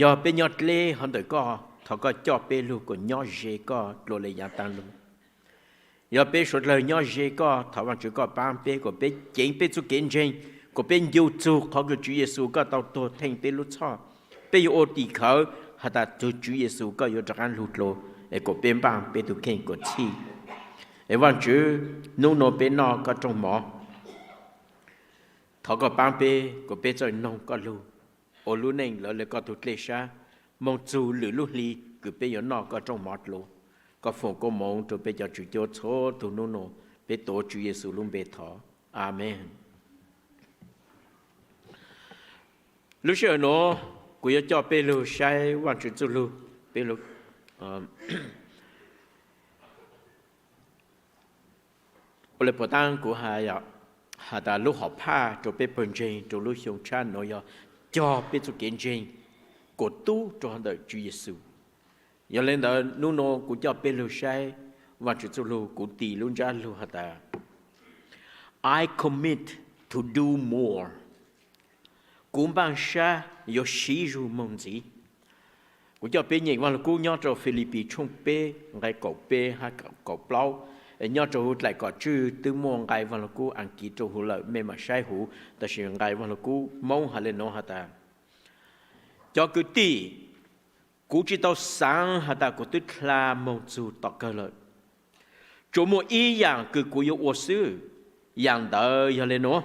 Yog peb nyob dleb hov ntawm koj, thov koj coj peb lug kuas nyob ze koj dlua le yaav taag lug. Yog peb suav dlawg nyob ze koj, thov Vaajtswv koj paab peb kuas peb ceev peb txuj kev ntseeg, kuas peb ncu txug qhov kws Tswv Yexus koj tau tuag theej peb lub txhoj. Peb yuav ua tim khawv has tas tug Tswv Yexus koj yuav rov qaab lug dlua, es kuas peb npaaj peb tug kheej kuas txhij. Es Vaajtswv, nub nua peb noj koj rooj mov, thov koj paab peb kuas peb txawj noog koj lug, ua lub neej lawv le koj tug dlej sab moog txug lwm lub hli kws peb yuav noj koj rooj mov dlua. Koj foom koob moov rau peb cov tswv cuab txhua tug nub nua, peb tuav Tswv Yexus lub npe thov, Amees. Lub sij hawm nuav kuv yuav coj peb lug saib Vaajtswv txuj lug. Peb lug, ua le puas taab kuv has tas lub hom phaj rau peb pawg ntseeg rau lub xyoo tshab nuav yog cog peb txuj kev ntseeg kuas tub rua hov ntawm Tswv Yexus. Yog le ntawd nub nua kuv coj peb lug saib Vaajtswv txuj lug, kuv tis lub ntsab lug has tas, I commit to do more. Kuv npaaj sab yuav siv zug moog ntxiv. Kuv coj peb nyeem Vaaj Lug Kub nyob rau Filipis tshooj peb nqai kaum peb hab kaum plaub. Nyob rau huv dlaim kom tswj twb muaj nqai Vaaj Lug Kub Askiv rau huv lawm, mej mam saib huv, tab sis nqai Vaaj Lug Kub Moob has le nuav has tas, cov kwv tij, kuv tsi tau xaav has tas kuv twb dlha moog txug tom kawg lawm. Tsuas muaj ib yaam kws kuv yuav ua xwb, yaam ntawd yog le nuav: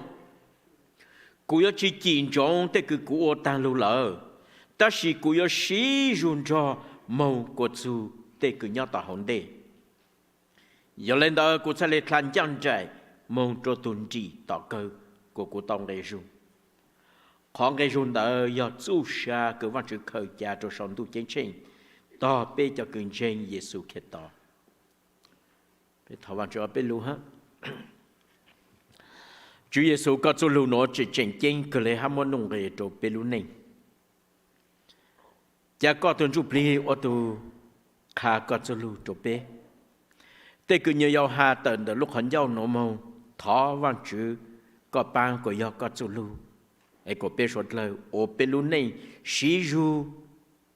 kuv yuav tsi cim ntsoov tej kws kuv ua taag lug lawm, tab sis kuv yuav siv zug nrog moog kuas txug tej kws nyob tom hauv ntej. Yog le ntawd kuv txhaj le dlha ncaaj nraim moog rua tug nrim tom kawg kuas kuv tau nqe zug. Qhov nqe zug ntawd yog txuj sa kws Vaajtswv khaws ca rua sau ntuj ceeb tsheej tog peb cov kws ntseeg Yexus Khetos. Peb Tswv Yexus, koj txuj lug nuav tseem tseem ceeb kawg le hab muab nuj nqes rua peb lub neej. Ca koj tug Ntsujplig ua tug qha koj txuj lug rua peb. Tej kws nyuas yau has tawm ntawm lub qhov ncauj nuav moog, thov Vaajtswv koj paab kuas yog koj txuj lug, es kuas peb suav dlawg ua peb lub neej siv zug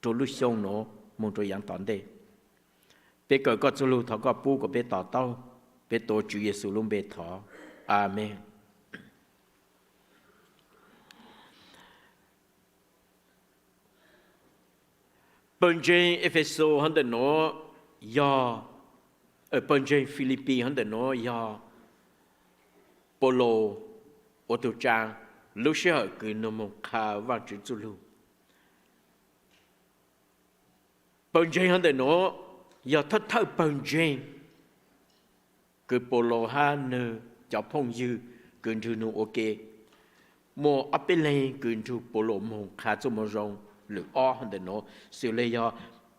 rua lub xyoo nuav moog rua yaav tom ntej. Peb kawm koj txuj lug, thov koj pub kuas peb to taub. Peb tuav Tswv Yexus lub npe thov, Amees. Pawg ntseeg Efexus hov ntawm nuav yog, pawg ntseeg Filipis hov ntawm nuav yog Paulus ua tug tsaa lub sij hawm kws nwg moog qha Vaajtswv txuj lug. Pawg ntseeg hov ntawm nuav yog thawj thawj pawg ntseeg kws Paulus hab nwg cov phooj ywg kws nrug nwg ua ke. Muaj ob peb leeg kws nrug Paulus moog qha txuj moo zoo lwm ob hov ntawm nuav, xws le yog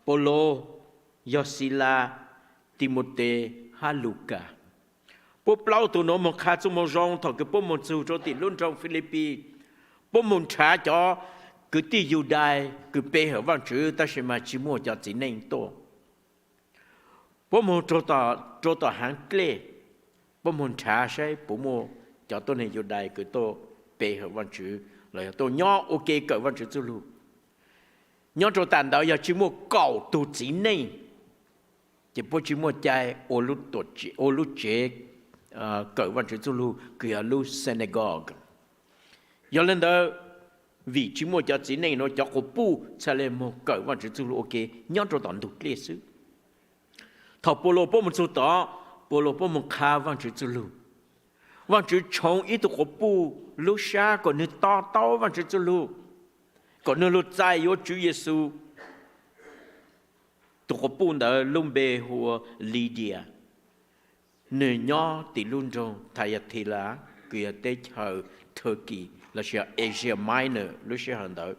Paulus, yog Xilas, Timothes hab Lukas. Puab plaub tug nuav moog qha txuj moo zoo thaum kws puab moog txug rua tim lub nroog Filipis. Puab moog nrhav cov kwv tij Yudais kws pe hawm Vaajtswv tab sis mas tsi muaj cov txiv neej tuaj. Puab moog rua tom haav dlej, puab moog nrhav saib puas muaj cov tuab neeg Yudais kws tuaj pe hawm Vaajtswv los yog tuaj nyob ua ke kawm Vaajtswv txuj lug. Nyob rua tam ntawd yog tsi muaj kaum tug txiv neej, ces puab tsi muaj cai ua lub tsev kawm Vaajtswv txuj lug kws yog lub synagogue. Yog le ntawd, vim tsi muaj cov txiv neej nuav, cov quas puj txhaj le moog kawm Vaajtswv txuj lug ua ke nyob rua tom ntug dlej xwb. Thaum Paulus puab moog txug tod, Paulus puab moog qha Vaajtswv txuj lug. Vaajtswv tshoov ib tug quas puj lub sab kuas nwg to taub Vaajtswv txuj lug, kuas nwg lug txais yuav Tswv Yexus. Tug quas puj ntawd lub npe hu ua Lidias. Nwg nyob tim lub nroog Thayatila, kws yog teb chaws Turkey lossis yog Asia Minor lub sij hawm ntawd.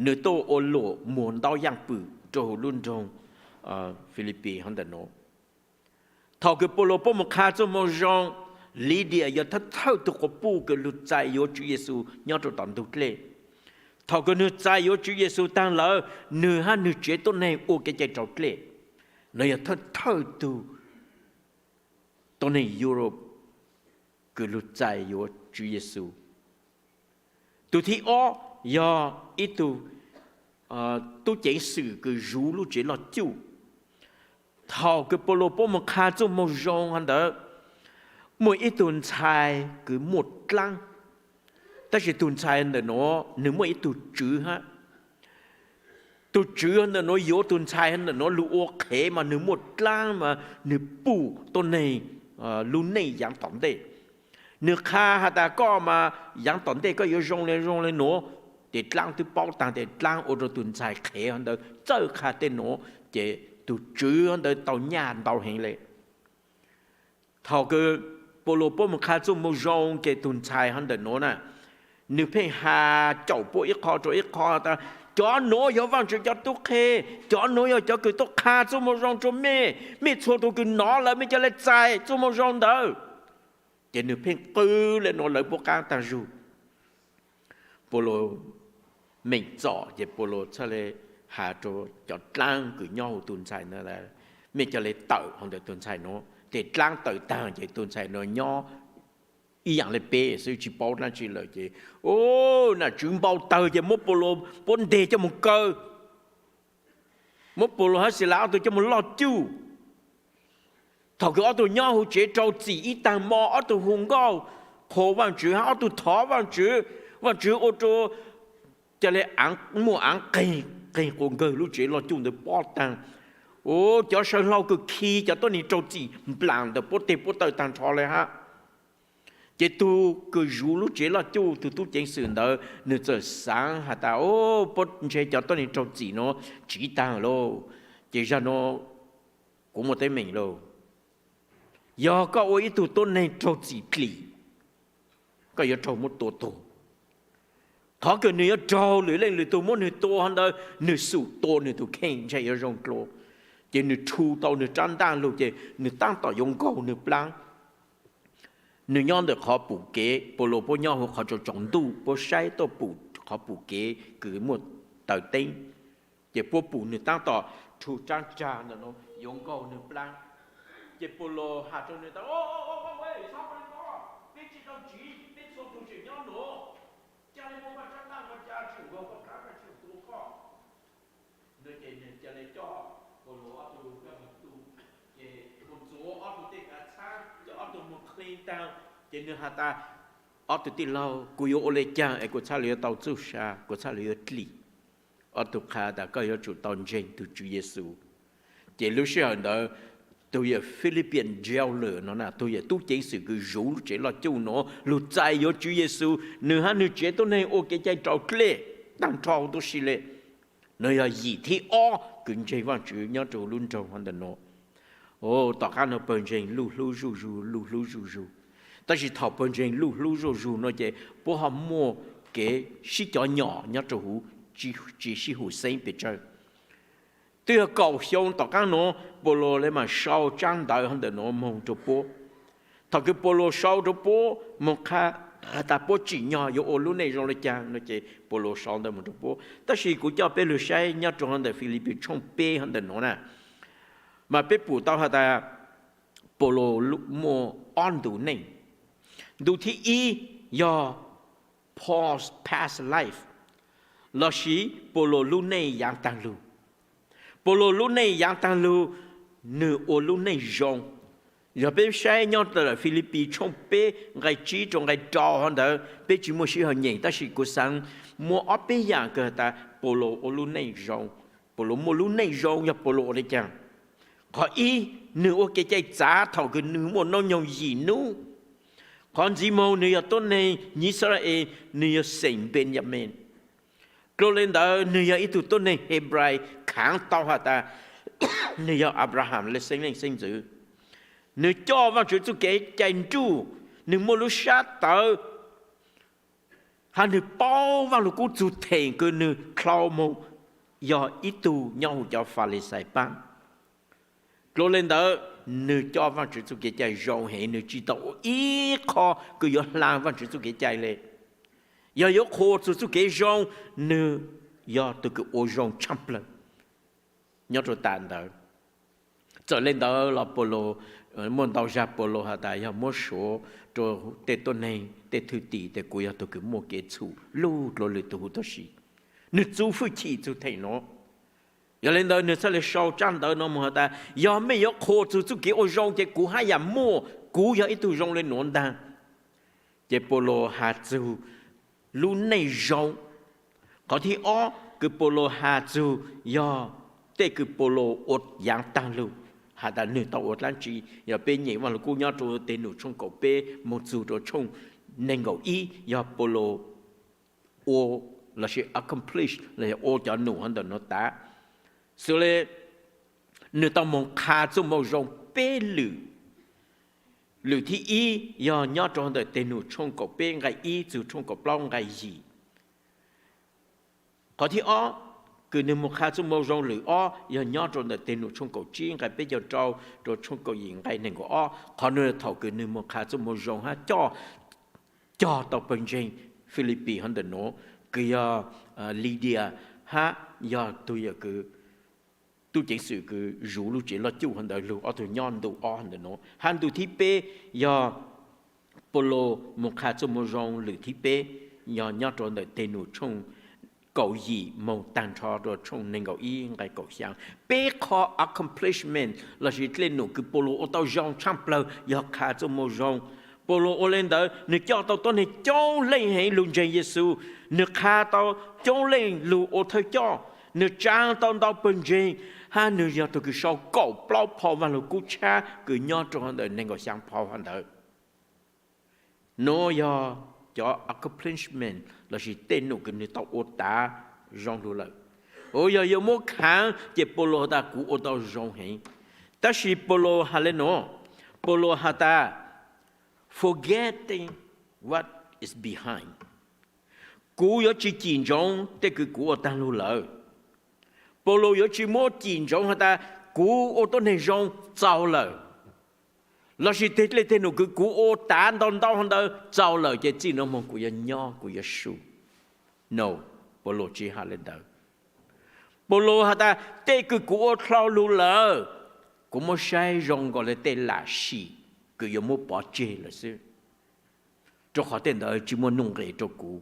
Nwg tuaj ua luam muag ntau yaaj pwm rua huv lub nroog Filipis hov ntawm nuav. Thaum kws Paulus puab moog qha txuj moo zoo Lidia yog thawj thawj tug quas puj kws lug txais yuav Tswv Yexus nyob rau tom ntug dlej. Thaum kws nwg txais yuav Tswv Yexus taag lawm, nwg hab nwg tsev tuab neeg ua kev cai rau dlej. Nwg yog thawj thawj tug tuab neeg Europe kws lug txais yuav Tswv Yexus. Tug thib ob yog ib tug tub ceev xwm kws zuv lub tsev loj cuj. Thaum kws Paulus puab moog qha txuj moo zoo hov ntawd, muaj ib tug ntxhais kws muaj dlaab, tab sis tug ntxhais ntawm nuav nwg muaj ib tug tswv hab. Tug tswv ntawm nuav yuav tug ntxhais ntawm nuav lug ua qhev mas nwg muaj dlaab mas nwg pum tuab neeg lub neej yaav tom ntej. Nwg qha has tas koj mas yaav tom ntej koj yuav zoo le zoo le nuav. Ces dlaab twb paub taag tes dlaab ua rua tug ntxhais qhev hov ntawd txawj qha tej nuav, ces tug tswv hov ntawd tau nyaj ntau heev le. Thaum kws Paulus puab moog qha txuj moo zoo ces tug ntxhais hov ntawm nuav na, nwg pheej has caum puab ib qho rua ib qho tas, cov nuav yog Vaajtswv cov tub qhe, cov nuav yog cov kws tuaj qha txuj moo zoo rua mej, mej txhua tug kws nov lawm mej ca le txais txuj moo zoo ntawd. Ces nwg pheej qw le nuav lawv puab qaab taag zug. Paulus meem txom ces Paulus txhaj le has rua cov dlaab kws nyob huv tug ntxhais nuav, mej ca le tawm hov ntawm tug ntxhais nuav. Ces dlaab tawm taag ces tug ntxhais nuav nyob ib yaam le peb xwb tsi paub dlaab tsi lawm ces, nam tswv npau tawg ces muab Paulus puab nteg coj moog kaw, muab Paulus hab Xilas ob tug coj moog loj cuj. Thaum kws ob tug nyob huv tsev rau txim ib taag mo, ob tug hu nkauj qhuas Vaajtswv hab ob tug thov Vaajtswv, Vaajtswv ua rua ca le muaj aav qeeg, qeeg quas nkawg lub tsev loj cuj ntawd pob taag. Ua cov saw hlau kws khi cov tuab neeg raug txim nplaam ntawm puab teg puab taw taag nrho le hab. Ces tug kws zuv lub tsev loj cuj, tug tub ceev xwm ntawd, nwg txawm xaav has tas, puab ntshe cov tuab neeg raug txim nuav tsiv taag lauj, ces zag nuav kuv muaj teeb meem lauj. Yog koj ua ib tug tuab neeg raug txim dlim, koj yuav raug muab tua tuag. Qhov kws nwg yuav raug lwm leej lwm tug muab nwg tua hov ntawd, nwg xum tua nwg tug kheej ntshe yuav zoo dlua. Ces nwg rhu tau nwg rab ntaj lug ces nwg taab tom yuav nkaug nwg plaab. Nwg nyob ntawm qhov pum kev, Paulus puab nyob huv qhov tsaus tsaus ntuj, puab saib tuaj pum qhov pum kev kws muaj taws teeb. Ces puab pum nwg taab tom rhu rab ntaj ntawm nuav yuav nkaug nwg plaab. Ces Paulus has rua nwg tas, peb tsi tau tsiv, peb txhua tug tseem nyob nuav, ca le muab rab ntaj no ca tshum nkaug koj plaab, tshum tua koj. Ces nwg ca le coj Paulus ob tug coj moog tu, ces moog ntxuav ob tug tej kav txhab, coj ob tug moog qhli taag. Ces nwg has tas, ob tug tij laug, kuv yuav ua le caag es kuv txhaj le yuav tau txuj sa, kuv txhaj le yuav dlim? Ob tug qha tas koj yuav tsum tau ntseeg tug Tswv Yexus. Ces lub sij hawm ntawd, tug yawg Philippian jailer no na, tug yawg tub ceev xwm kws zuv lub tsev loj cuj nuav lug txais yuav Tswv Yexus, nwg hab nwg tsev tuab neeg ua kev cai raus dlej taag nrho huv tub si le. Nwg yog yim thib ob kws ntseeg Vaajtswv nyob rua huv lub nroog hov ntawm nuav. Tom qaab nuav pawg ntseeg luj hlub zuj zug, luj hlub zuj zug. Tab sis thaum pawg ntseeg luj hlub zuj zug nuav ces puab ho muaj kev sib cov nyom nyob rua huv, tsi sib hum xeeb pes tsawg. Twb yog kaum xyoo tom qaab nuav Paulus le maam sau tsab ntawv hov ntawm nuav moog rua puab. Thaum kws Paulus sau rua puab moog qha tas puab tsim nyog yuav ua lub neej zoo le caag no ces Paulus sau ntawv moog rua puab. Tab sis kuv coj peb lug saib nyob rua hov ntawm Filipis tshooj peb hov ntawm nuav na, mas peb pum tau has tas Paulus muaj ob ntu neej. Ntu thib ib yog Paul's past life, lossis Paulus lub neej yaav taag lug. Paulus lub neej yaav taag lug, nwg ua lub neej zoo. Yog peb saib nyob rua Filipis tshooj peb nqai tsib rua nqai rau hov ntawd, peb tsi muaj sij hawm nyeem, tab sis kuv xaav muab ob peb yaam kws has tas Paulus ua lub neej zoo. Paulus muaj lub neej zoo yog Paulus ua le caag? Qhov ib, nwg ua kev cai txav thaum kws nwg muaj noob nyoog yim nub. Qhov ntxiv moog nwg yog tuab neeg Yixalayees, nwg yog xeem Npeyamees. Dlua le ntawd nwg yog ib tug tuab neeg Hebrais khaav tau has tas nwg yog Anplaham le xeeb leej xeeb ntxwv. Nwg coj Vaajtswv txuj kev cai nruj, nwg muaj lub sab tawv, hab nwg paub Vaaj Lug Kub txug theem kws nwg dlhau moog yog ib tug nyob huv cov Falixais paab. Dlua le ntawd, nws coj Vajtswv txuj kev cai zoo heev, nws tsis tau ua ib qho kws yuav hla Vajtswv txuj kev cai le. Yog yuav qhuas txug txuj kev zoo, nws yog tug kws ua zoo tshaj plawg nyob rua tam ntawd. Txawm le ntawd los Paulus, muaj ntau zag Paulus has tas yog muab suav rua tej tuab neeg, tej thwj tim tes kuv yog tug kws muaj kev txhum lug dlua lwm tug huv tuab si. Nwg txuv fwj chim txug theem nuav. Yog le ntawd nwg txhaj le sau tsab ntawv nuav moog has tas yog mej yuav qhuas txug txuj kev ua zoo ces kuv hab yam muaj, kuv yog ib tug zoo le nuav ntaag. Ces Paulus has txug lub neej zoo. Qhov thib ob kws Paulus has txug yog tej kws Paulus ua yaav taag lug, has tas nwg tau ua dlaab tsi. Yog peb nyem Vaaj Lug Kub nyob rua Teg Num tshooj kaum peb moog txug rua tshooj neeg nkaum ib, yog Paulus ua lossis accomplish los yog ua cov num hov ntawm nuav tas. Xws le nwg tau moog qha txuj moo zoo peb lwm. Lwm thib ib yog nyob rua ntawm Teg Num tshooj kaum peb nqai ib txug tshooj kaum plaub nqai yim. Qhov thib ob kws nwg moog qha txuj moo zoo lwm ob yog nyob rua ntawm Teg Num tshooj kaum tsib nqai peb caug rau rua tshooj kaum yim nqai neeg nkaum ob. Qhov nuav thaum kws nwg moog qha txuj moo zoo hab coj, cog tau pawg ntseeg Philippines hov ntawm nuav, kws yog Lydia hab yog tug yawm kws tub ceev xwm kws zuv lub tsev loj cuj hov ntawd lug ob tug nyob ntu ob ntawm nuav. Hab ntu thib peb yog Paulus moog qha txuj moo zoo lwm thib peb, yog nyob rua ntawm Teg Num tshooj kaum yim moog taag nrho rua tshooj neeg nkaum ib nqai kaum xyaa. Peb qho accomplishment lossis dlej num kws Paulus ua tau zoo tshaj plawg yog qha txuj moo zoo. Paulus ua le ntawd nwg coj tau tuab neeg coob leej heev lug ntseeg Yexus, nwg qha tau coob leej lug ua thawj coj, nwg tsaa tau ntau pawg ntseeg, hab nwg yog tug kws sau kaum plaub phau Vaaj Lug Kub tshab kws nyob rua ntawm neeg nkaum xyaa phau hov ntawd. Nuav yog cov accomplishment lossis tej num kws nwg tau ua tav zoo lug lawm. Ua yog yuav muab khaav ces Paulus has tas kuv ua tau zoo heev. Tab sis Paulus has le nuav, Paulus has tas, forgetting what is behind, kuv yuav tsi cim ntsoov tej kws kuv ua taag lug lawm. Paulus yuav tsi muab cim ntsoov has tas kuv ua tuab neeg zoo txaus lawm, lossis tej dlej tej num kws kuv ua tav ntau ntau hov ntawd txaus lawm ces txij nuav moog kuv yuav nyob kuv yuav su. No, Paulus tsi has le ntawd. Paulus has tas tej kws kuv ua dlhau lug lawm, kuv muab saib zoo nkaus le tej lam sim kws yuav muab pov tseg lawm xwb, rua qhov tej ntawd tsi muaj nuj nqes rua kuv.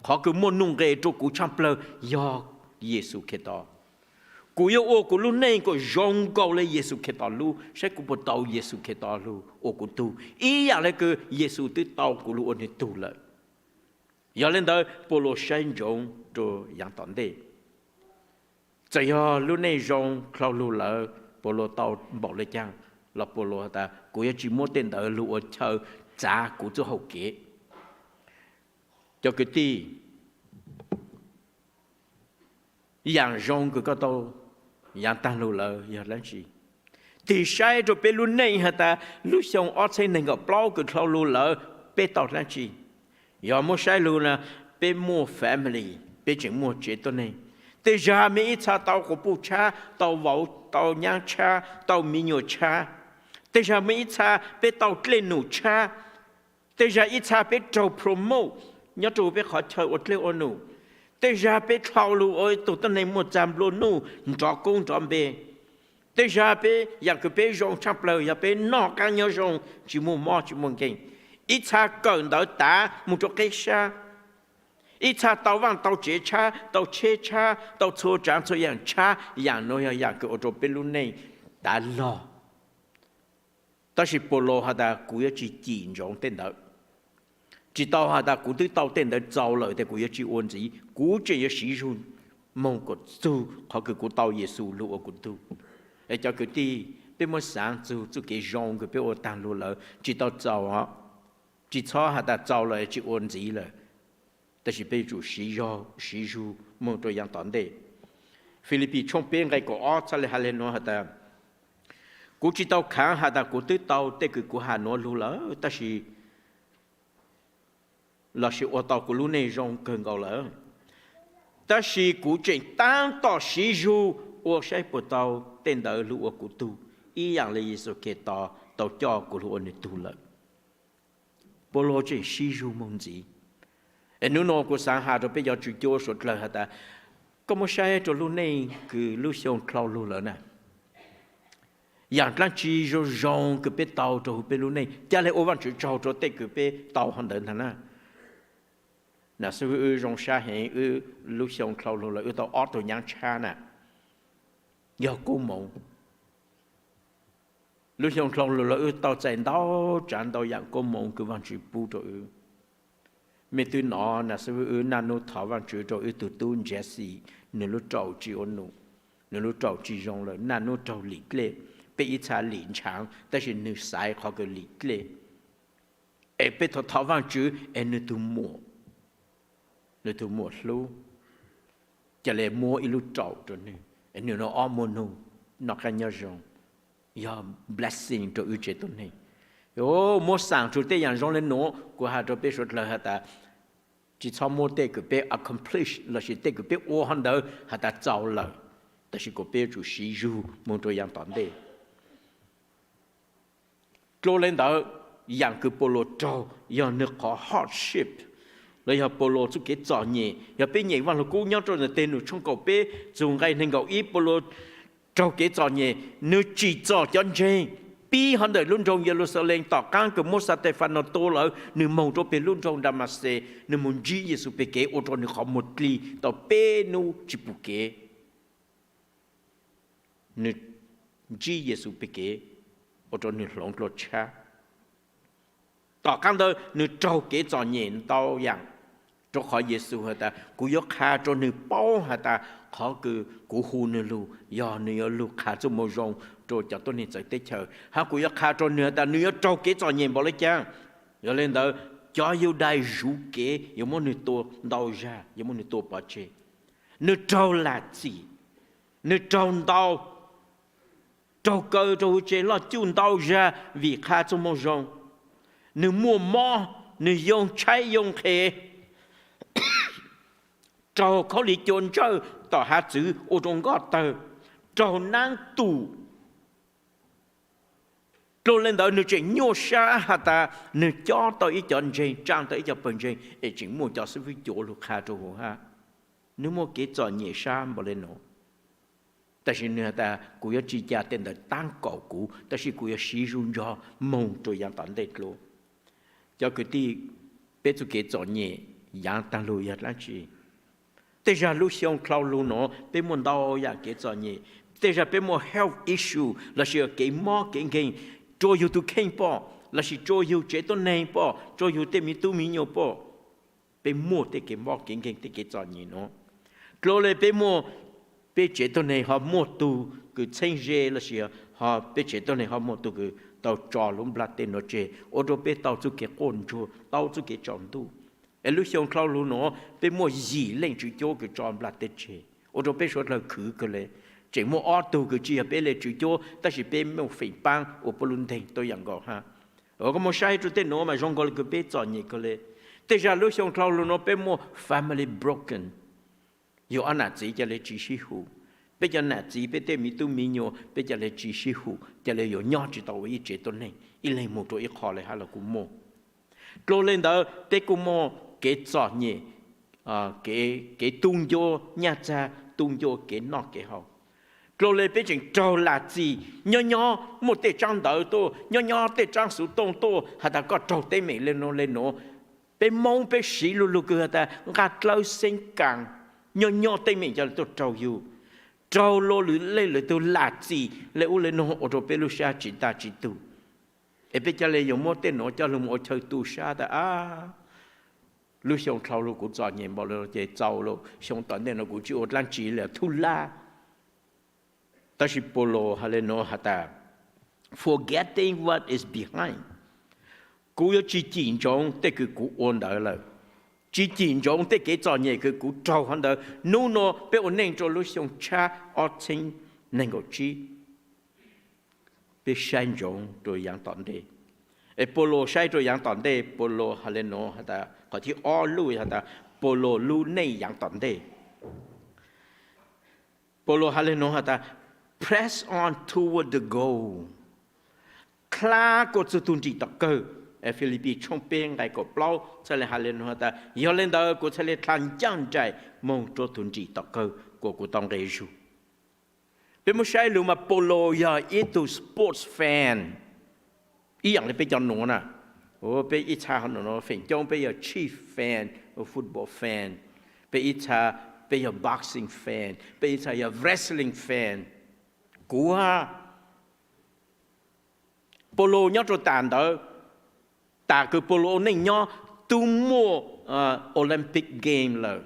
Qhov kws muaj nuj nqes rua kuv tshaj plawg yog Yexus Khetos. Kuv yuav ua kuv lub neej kuas zoo nkaus le Yexus Khetos lub, saib kuv puas tau Yexus Khetos lug ua kuv tug ib yaam le kws Yexus twb tau kuv lug ua nwg tug lawm. Yog le ntawd Paulus saib ntsoov rua yaav tom ntej. Txawm yog lub neej zoo dlhau lug lawm, Paulus tau npaum le caag los Paulus has tas kuv yuav tsi muab tej ntawd lug ua chaw txav kuv txuj hauv kev. Cov kwv tij, yaam zoo kws koj tau yaav taag lug lawm yog dlaab tsi? Tig saib rua peb lub neej has tas lub xyoo ob txheeb neeg nkaum plaub kws dlhau lug lawm peb tau dlaab tsi? Yog muab saib lug na, peb muaj family, peb tseem muaj tsev tuab neeg. Tej zag mej ib txha tau quas puj tshab, tau vauv tau nyaab tshab, tau miv nyuas tshab. Tej zag mej ib txha peb tau dlej num tshab. Tej zag ib txha peb raug promote nyob rua peb qhov chaw ua dlej ua num. Tej zag peb dlhau lug ua ib tug tuab neeg muaj txag nplua nuj nrov koob nrov npe. Tej zag peb yaam kws peb zoo tshaj plawg yog peb noj qaab nyob zoo, tsi muaj mob tsi muaj nkeeg. Ib txha kawm ntawv tav moog rua qeb sab. Ib txha tau vaaj tau tsev tshab, tau tsheb tshab, tau txhua tsaav txhua yaam tshab, yaam nuav yog yaam kws ua rua peb lub neej tav log. Tab sis Paulus has tas kuv yuav tsi cim ntsoov tej ntawd. Tsi tau has tas kuv twb tau tej ntawd txaus lawm tes kuv yuav tsi ua ntxiv, kuv tseem yuav siv zug moog kom txug qhov kws kuv tau Yexus lug ua kuv tug. Es cov kwv tij, peb muab xaav txug txuj kev zoo kws peb ua taag lug lawm tsi tau txaus os. Tsi txhob has tas txaus lawm tsi ua ntxiv lawm. Tab sis peb yuav tsum siv zug moog rua yaav tom ntej. Filipis tshooj peb nqai kaum ob txhaj le has le nuav has tas, kuv tsi tau khaav has tas kuv twb tau tej kws kuv has nuav lug lawm, tab sis lossis ua tau kuv lub neej zoo kawg nkaus lawm. Tab sis kuv tseem taab tom siv zug ua saib puas tau tej ntawd lug ua kuv tug. ib yam li Yexus Khetos tau coj kuv hlub ua nws tug lawm. Paulus tseem sib zug moog ntxiv. Es nub nua kuv xaav has rua peb cov tswv cuab suav dlawg has tas, koj muab saib rua lub neej kws lub xyoo dlhau lug lawm na, yaam dlaab tsi zoo zoo kws peb tau rua huv peb lub neej, ca le ua Vaajtswv tsaug rua tej kws peb tau hov ntawd ntag na. Nam xib fwb, wb zoo sab heev, wb lub xyoo dlhau lug lawm wb tau ob tug nyaab tshab na, yog koob moov. Lub xyoo dlhau lug lawm wb tau txais ntau tsaav ntau yaam koob moov kws Vaajtswv pub rua wb. Mej twb nov nam xib fwb, wb naj nub thov Vaajtswv rua wb tug tub Jesse, nwg lub raum tsi ua num, nwg lub raum tsi zoo lawm, naj nub raug lim dlej, peb ib txha lim ntshaav tab sis nwg xaiv qhov kws lim dlej. Es peb thov thov Vaajtswv es nwg tug muam, nwg tug muam hlub, ca le muab ib lub raum rua nwg, nwg noj ob muaj noog, noj qaab nyob zoo, yog blessing rua wb tsev tuab neeg. Muab xaam tsua tej yaam zoo le nuav, kuv has rua peb suav dlawg has tas, tsi txhob muab tej kws peb accomplish lossis tej kws peb ua hov ntawd has tas txaus lawm, tab sis kuas peb yuav tsum siv zug moog rua yaam tom ntej. Dlua le ntawd, yaam kws Paulus raug yog nwg qhov hardship, los yog Paulus txuj kev txom nyem. Yog peb nyeem Vaaj Lug Kub nyob rua ntawm Teg Num tshooj kaum peb txug nqai neeg nkaum ib, Paulus raug kev txom nyem, nwg tsim txom cov ntseeg pib hov ntawm lub nroog Yeluxalees tom qaab kws muab Xatefanos tua lawm, nwg moog rua peg lub nroog Damaxes, nwg moog ntsib Yexus peg kev ua rua nwg qhov muag dlig tau peb nub tsi pum kev. Nwg ntsib Yexus peg kev ua rua nwg hloov dlua tshab. Tom qaab ntawd nwg raug kev txom nyem ntau yaam, rua qhov Yexus has tas kuv yuav qha rua nwg paub has tas qhov kws kuv hu nwg lug yog nwg yuav lug qha txuj moo zoo rua cov tuab neeg txawv teb chaws, hab kuv yuav qha rua nwg has tas nwg yuav raug kev txom nyem npaum le caag. Yog le ntawd, cov Yudais zuv kev yuav muab nwg tua ntau zag, yuav muab nwg tua pov tseg. Nwg raug lam txim, nwg raug ntaus, raug kaw rua huv tsev loj cuj ntau zag vim qha txuj moo zoo. Nwg muaj mob, nwg yoo tshaib yoo nqhes, raug khaub lig cua ntsawj tom hav txwv ua rua nkoj tawg, raug naab tum. Dlua le ntawd nwg tseem nyuaj sab has tas nwg cob tau ib cov ntseeg, tsaa tau ib cov pawg ntseeg es tseem muaj cov xib fwb cuav lug qha rua huv hab. Nwg muaj kev txom nyem sab npaum le nuav, tab sis nwg has tas kuv yuav tsi ca tej ntawd taab kaum kuv, tab sis kuv yuav siv zug nrog moog rua yaav tom ntej dlua. Cov kwv tij, peb txuj kev txom nyem yaav taag lug yog dlaab tsi? Tej zag lub xyoo dlhau lug nuav peb muaj ntau yaam kev txom nyem. Tej zag peb muaj health issue lossis kev mob kev nkeeg, rua yug tug kheej pom lossis rua yug tsev tuab neeg pom, rua yug tej miv tub miv nyuas pom. Peb muaj tej kev mob kev nkeeg, tej kev txom nyem nuav. Dlua le peb muaj, peb tsev tuab neeg ho muaj tug kws txheeb ze lossis ho peb tsev tuab neeg ho muaj tug kws tau tso lub nplaj teb nuav tseg ua rua peb tau txuj kev quaj ntsuag, tau txuj kev tsaus ntuj. Es lub xyoo dlhau lug nuav peb muaj yim leej tswv cuab kws tso nplaj teb tseg ua rua peb suav dlawg khwv kawg le. Tseem muaj ob tug kws tsi yog peb le tswv cuab tab sis peb muaj feem paab ua puab lub nteeg tuab yaam nkaus hab. Koj muaj saib rua tej nuav mas zoo nkaus le kws peb txom nyem kawg le. Tej zag lub xyoo dlhau lug nuav peb muaj family broken. Yug ob nam txiv ca le tsi sib hum. Peb cov nam txiv, peb tej miv tub miv nyuas peb ca le tsi sib hum, ca le yuav nyob tsi tau ua ib tsev tuab neeg, ib leeg moog rua ib qho le hab los kuj muaj. Dlua le ntawd peb kuj muaj kev txom nyem, kev tu ncua nyaj txag, tu ncua kev noj kev haus. Dlua le peb tseem raug lam txim, nyob nyob muaj tej tsaab ntawv tuaj, nyob nyob tej tsaab xuv tooj tuaj has tas koj raug teeb meem le nuav le nuav. Peb Moob peb siv lu lug kws has tas nqaj dlawb xeeb kaas, nyob nyob teeb meem ca le tuaj raug yug, raug lua lwm leej lwm tug lam txim le ub le nuav ua rua peb lub sab tsi tag tsi tug. Es peb ca le yuav muab tej nuav coj lug mus ua chaw tu sab tas, a, lub xyoo dlhau lug kuv txom nyem npaum le nuav ces txaus lawm, xyoo tom ntej nuav kuv tsi ua dlaab tsi le, thub laj. Tab sis Paulus has le nuav has tas, forgetting what is behind, kuv yuav tsi cim ntsoov tej kws kuv ua ntawd lawm, tsi cim ntsoov tej kev txom nyem kws kuv raug hov ntawd. Nub nuav peb ua neej rua lub xyoo tshab ob txheeb neeg nkaum tsib, peb saib ntsoov rua yaav tom ntej. Es Paulus saib rua yaav tom ntej, Paulus has le nuav has tas, qhov thib ob lub has tas Paulus lub neej yaav tom ntej. Paulus has le nuav has tas, Press on toward the goal. Dlha kom txug tug nrim tom kawg. Philippians tshooj peb nqai kaum plaub txhaj le has le nuav tas, yog le ntawd kuv txhaj le dlha ncaaj nraim moog rua tug nrim tom kawg kuas kuv tau nqe zug. Peb muab saib lug mas Paulo yog ib tug sports fan, ib yaam le peb cov nuav na. Peb ib txha feem coob peb yog Chiefs fan, football fan, peb ib txha peb yog boxing fan, peb ib txha yog wrestling fan. Kuv Paulo nyob rua tas ntawd, tas kws Paulo ua neej nyob tub muaj Olympic Game lawm.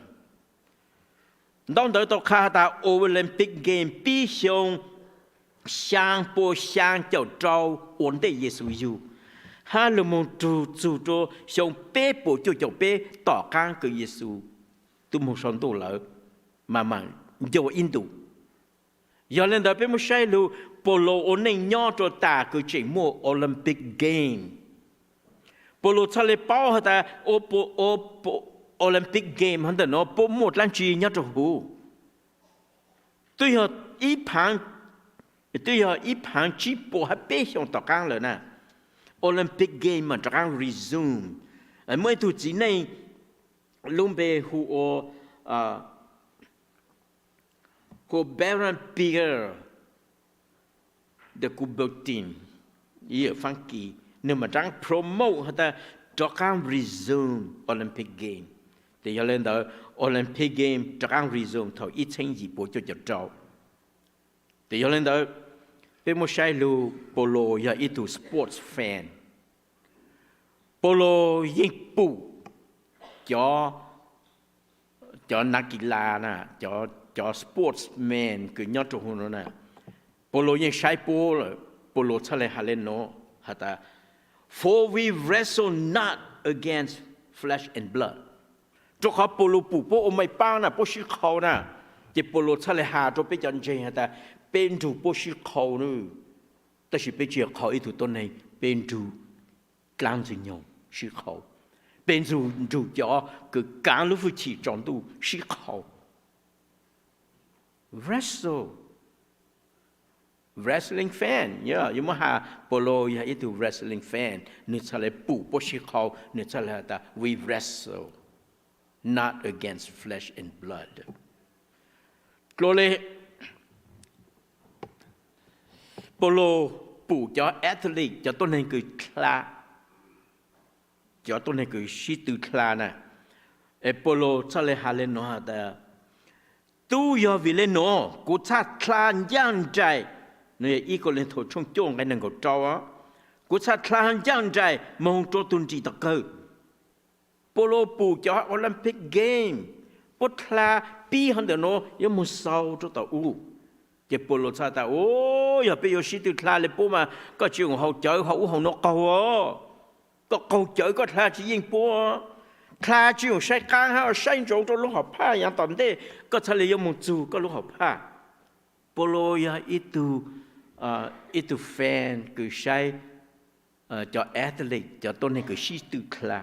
Ntaub ntawv tau qha tas Olympic Game pib xyoo xyaa pua xyaa caum rau ua ntej Yexus yug, hab lug moog txug rua xyoo peb puas cuaj caum peb tom qaab kws Yexus tub moog sau ntuj lawm mas mam nco ib ntus. Yog le ntawd peb muab saib lug Paulo ua neej nyob rua tas kws tseem muaj Olympic Game. Paulo txhaj le paub has tas Olympic Game hov ntawm nuav puab muaj dlaab tsi nyob rua huv. Twb yog ib paav, twb yog ib paav tsib puas hab peb xyoo tom qaab lawm na, Olympic Game mas rov qaab resume. Muaj ib tug txiv neej lub npe hu ua, hu ua Baron Pierre de Coubertin, ib yawm Faab Kis, nwg mam rov qaab promote has tas rov qaab resume Olympic Game. Tes yog le ntawd Olympic Game rov qaab resume thaum ib txheeb yim puas cuaj caum rau. Tes yog le ntawd peb muab saib lug Paulo yog ib tug sports fan. Paulo yeej pum cov, cov nag kis las na, cov sportsman kws nyob rua huv nuav na. Paulo yeej saib puab lawm, Paulo txhaj le has le nuav has tas, For we wrestle not against flesh and blood. Rua qhov Paulo pum puab ua maaj paab na, puab sib qhau na, ces Paulo txhaj le has rua peb cov ntseeg has tas, peb nrug puab sib qhau na, tab sis peb tsi yog qhau ib tug tuab neeg, peb nrug dlaab ntxwg nyoog sib qhau, peb nrug cov kws kaav lub hwj chim tsaus ntuj sib qhau. Wrestle, wrestling fan, yuav muab has Paulo yog ib tug wrestling fan, nwg txhaj le pum puab sib qhau, nwg txhaj le has tas, We wrestle not against flesh and blood. Dlua le, Paulo pum cov athlete, cov tuab neeg kws dlha, cov tuab neeg kws sib tw dlha na, es Paulo txhaj le has le nuav has tas, tub yog vim le nuav kuv txhaj dlha ncaaj nraim, ib Kauleethaus tshooj cuaj nqai neeg nkaum rau, kuv txhaj dlha ncaaj nraim moog rua tug nrim tom kawg. Paulo pum cov Olympic Game, puab dlha pib hov ntawm nuav yuav moog xaus rua tom u. Ces Paulo txhaj tas, u, yog peb yuav sib tw dlha le puab mas koj tsi ua haus cawv haus ub haus nuav qaug, koj qaug cawv koj dlha tsi yeej puab. Dlha tsi ua saib qaab hab saib ntsoov rua lub hom phaj, yaav tom ntej koj txhaj le yuav moog txug koj lub hom phaj. Paulo yog ib tug, ib tug fan kws saib cov athlete, cov tuab neeg kws sib tw dlha.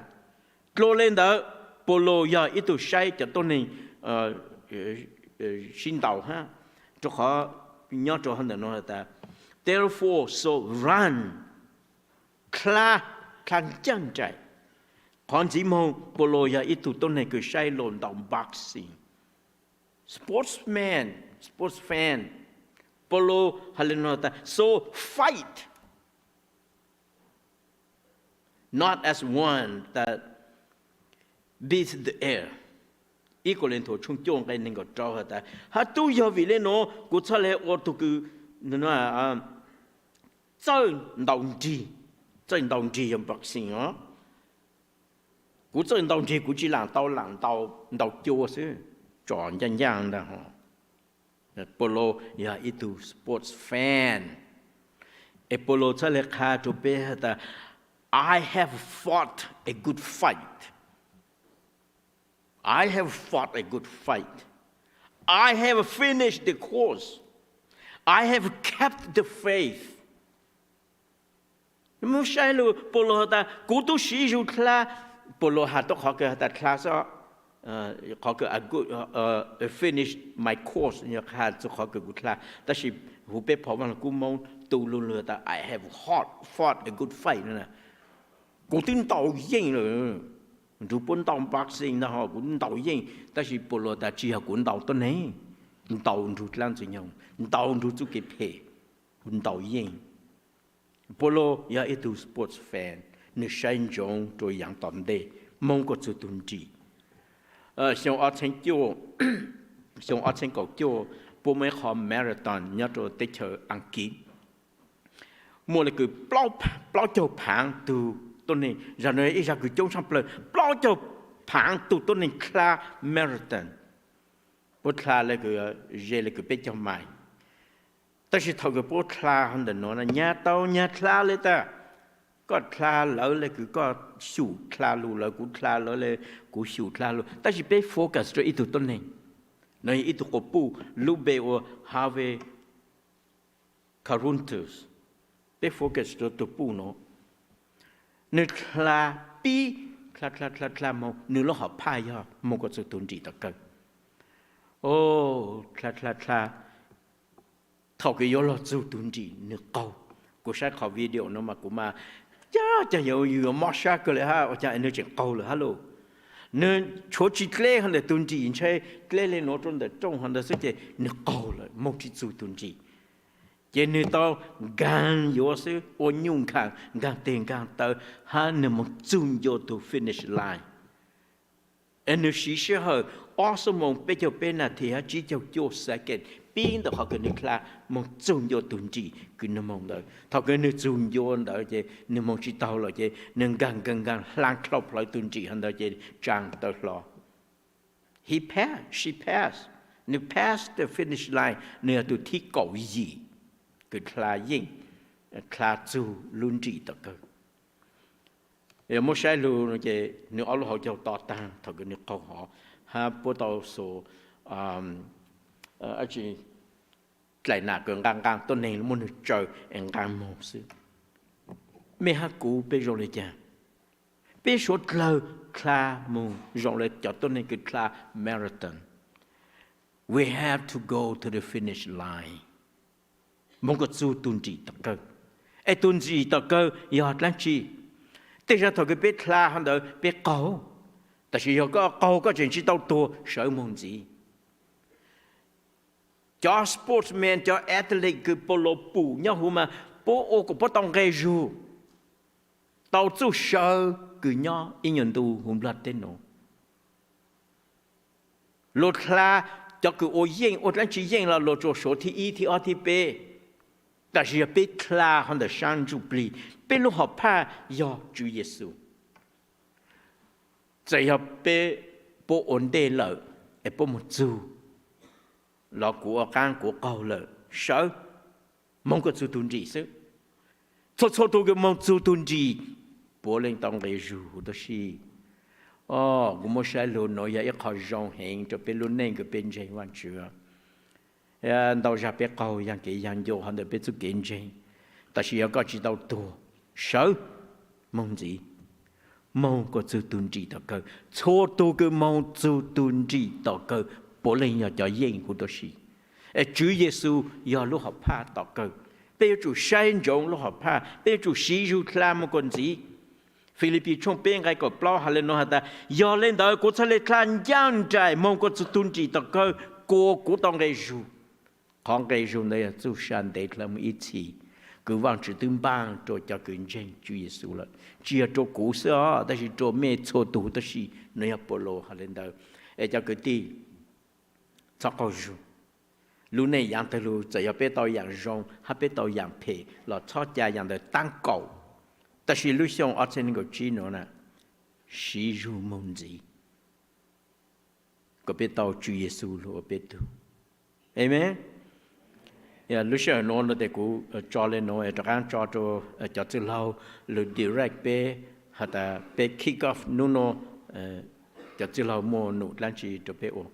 Dlua le ntawd, Paulo yog ib tug saib cov tuab neeg sib ntaus hab, rua qhov nyob rua hov ntawm nuav has tas, Therefore, so run, dlha, dlha ncaaj nraim. Qhov ntxiv moog, Paulo yog ib tug tuab neeg kws saib lug ntaus boxing, sportsman, sports fan. Paulo has le nuav tas, so fight, not as one that beats the air. Ib Kauleethaus tshooj cuaj nqai neeg nkaum rau has tas, hab tub yog vim le nuav kuv txhaj le ua tug kws txawj ntaus nrig, txawj ntaus nrig yog boxing os. Kuv txawj ntaus nrig, kuv tsi laam tau, laam ntaus cua xwb, tsom ncaaj ncaaj ntag. Paulo yog ib tug sports fan, es Paulo txhaj le qha rua peb has tas, I have fought a good fight. I have fought a good fight. I have finished the course. I have kept the faith. Muab saib lug, Paulo has tas kuv tub siv zug dlha. Paulo has tau qhov kws has tas dlha xwb. qhov kawg, finish my course, yog qha txug qhov kawg kuv dlha. Tab sis huv peb phov Vaaj Lug Kub Moob tu lug lug tas I have fought, fought a good fight no. Kuv twb ntaus yeej lawm, nrug puab ntaus boxing ntag ho kuv ntaus yeej, tab sis Paulus tas tsi yog kuv ntaus tuab neeg, ntaus nrug dlaab Ntxwg Nyoog, ntaus nrug txuj kev phem, ntaus yeej. Paulus yog ib tug sports fan, nwg saib ntsoov rua yaav tom ntej, moog kuas txug tug nrim. Xyoo ob txheeb kaum cuaj, puab muaj ib qho marathon nyob rua teb chaws Askiv, muaj le kws plaub caug phaav tug tuab neeg, zag nuav ib zag kws coob tshaj plawg, plaub caug phaav tug tuab neeg dlha marathon. Puab dlha le kws, ze le kws peb caug mais. Tab sis thaum kws puab dlha ntawm nuav na, nyag tau nyag dlha le tas, koj dlha lawv le kws koj xyum dlha lug, lawv kuv dlha lawv le kuv xyum dlha lug, tab sis peb focus rua ib tug tuab neeg. Nuav yog ib tug quas puj lub npe ua Harvey Carruthers. Peb focus rua tug puj nuav, nwg dlha pib, dlha dlha dlha dlha moog, nwg lub hom phaj yog moog kuas txug tug nrim tom kawg. Dlha dlha dlha, thaum kws yuav luag txug tug nrim nwg qaug. Kuv saib qhov video nuav mas kuv mas, caag caag yug yuav mob sab kawg le hab, ua caag nwg tseem qaug lawm hab lauj. Nwg tshuav tsi dleb hov ntawm tug nrim, ntshe dleb le nuav rua ntawm rooj hov ntawd xwb ces nwg qaug lawm, moog tsi txug tug nrim. Ces nwg tau nkaag yuav xwb, ua nyuj nkaag, nkaag teg nkaag taw, hab nwg moog txug ncua tug finish line. Es nwg siv sij hawm ob xuab moos peb caug peb nas this hab tsib caug cuaj second pib ntawm qhov kws nwg dlha moog txug ncua tug nrim kws nwg moog ntawd. Thaum kws nwg txug ncua ntawd ces nwg moog tsi taug lawm ces nwg nkaag nkaag nkaag hlaa dlhau plawv tug nrim hov ntawd ces tsaa taw hlo. He pass, she pass, nwg pass the finish line, nwg yog tug thib kaum yim kws dlha yeej, dlha txug lub nrim tom kawg. Yog muab saib lug ces nwg ob lub hauv caug to taag thaum kws nwg qaug hov, hab puab tau xu dlaim nam kws nqaa nqaa tuab neeg muab nwg tsaws es nqaa moog xwb. Mej hab kuv peb zoo le caag? Peb suav dlawg dlha moog zoo le cov tuab neeg kws dlha marathon. We have to go to the finish line. Moog kuas txug tug nrim tom kawg. Es tug nrim tom kawg yog dlaab tsi? Tej zag thaum kws peb dlha hov ntawd peb qaug, tab sis yog koj qaug koj tseem tsi tau tuag, sawv moog ntxiv. Cov sportsman, cov athlete kws Paulus pum nyob huv mas puab ua kuas puab tau nqe zug, tau txuj sawv kws nyob ib nyuag ntu huv nplog teb nuav. Luag dlha, cov kws ua yeej ua dlaab tsi yeej los luag tsuas suav thib ib thib ob thib peb. Tab sis yog peb dlha hov ntawm saab ntsuj plig, peb lub hom phaj yog Tswv Yexus. Txawm yog peb, puab ua ntej lawm es puab moog txug, los kuv ua qaab kuv qaug lawm, sawv moog kuas txug tug nrim xwb. Txhua txhua tug kws moog txug tug nrim puav leej tau nqe zug huv tib si. Kuv muab saib lug nuav yog ib qho zoo heev rua peb lub neej kws peb ntseeg Vaajtswv. Ntau zag peb qaug yaag kev yaag ncua hov ntawm peb txuj kev ntseeg, tab sis yog koj tsi tau tuag, sawv moog ntxiv, moog kuas txug tug nrim tom kawg. Txhua tug kws moog txug tug nrim tom kawg puav leej yog cov yeej huv tib si. Es Tswv Yexus yog lub hom phaj tom kawg. Peb yuav tsum saib ntsoov lub hom phaj, peb yuav tsum siv zug dlha moog kuas ntxiv. Filipis tshooj peb nqai kaum plaub has le nuav has tas, yog le ntawd kuv txhaj le dlha ncaaj nraim moog kuas txug tug nrim tom kawg, kuas kuv tau nqe zug. Qhov nqe zug ntawd yog txuj sa ntev dlawg moog ib txhis kws Vaajtswv twb npaaj rua cov kws ntseeg Tswv Yexus lawm. Tsi yog rua kuv xwb os, tab sis rua mej txhua tug huv tib si. Nuav yog Paulus has le ntawd. Es cov kwv tij, txhob qaug zug. Lub neej yaav tawg lug, txawm yog peb tau yaam zoo hab peb tau yaam phem los txhob ca yaam ntawd taab kaum. Tab sis lub xyoo ob txhiab nees nkaum tsib nuav na, siv zug moog ntxiv kom peb tau Tswv Yexus lug ua peb tug. Amees. Lub sij hawm nuav no tes kuv tso le nuav, rov qaab tso rua cov txwj laug lug direct peb has tas peb kick off nub nuav, cov txwj laug muaj num dlaab tsi rua peb ua.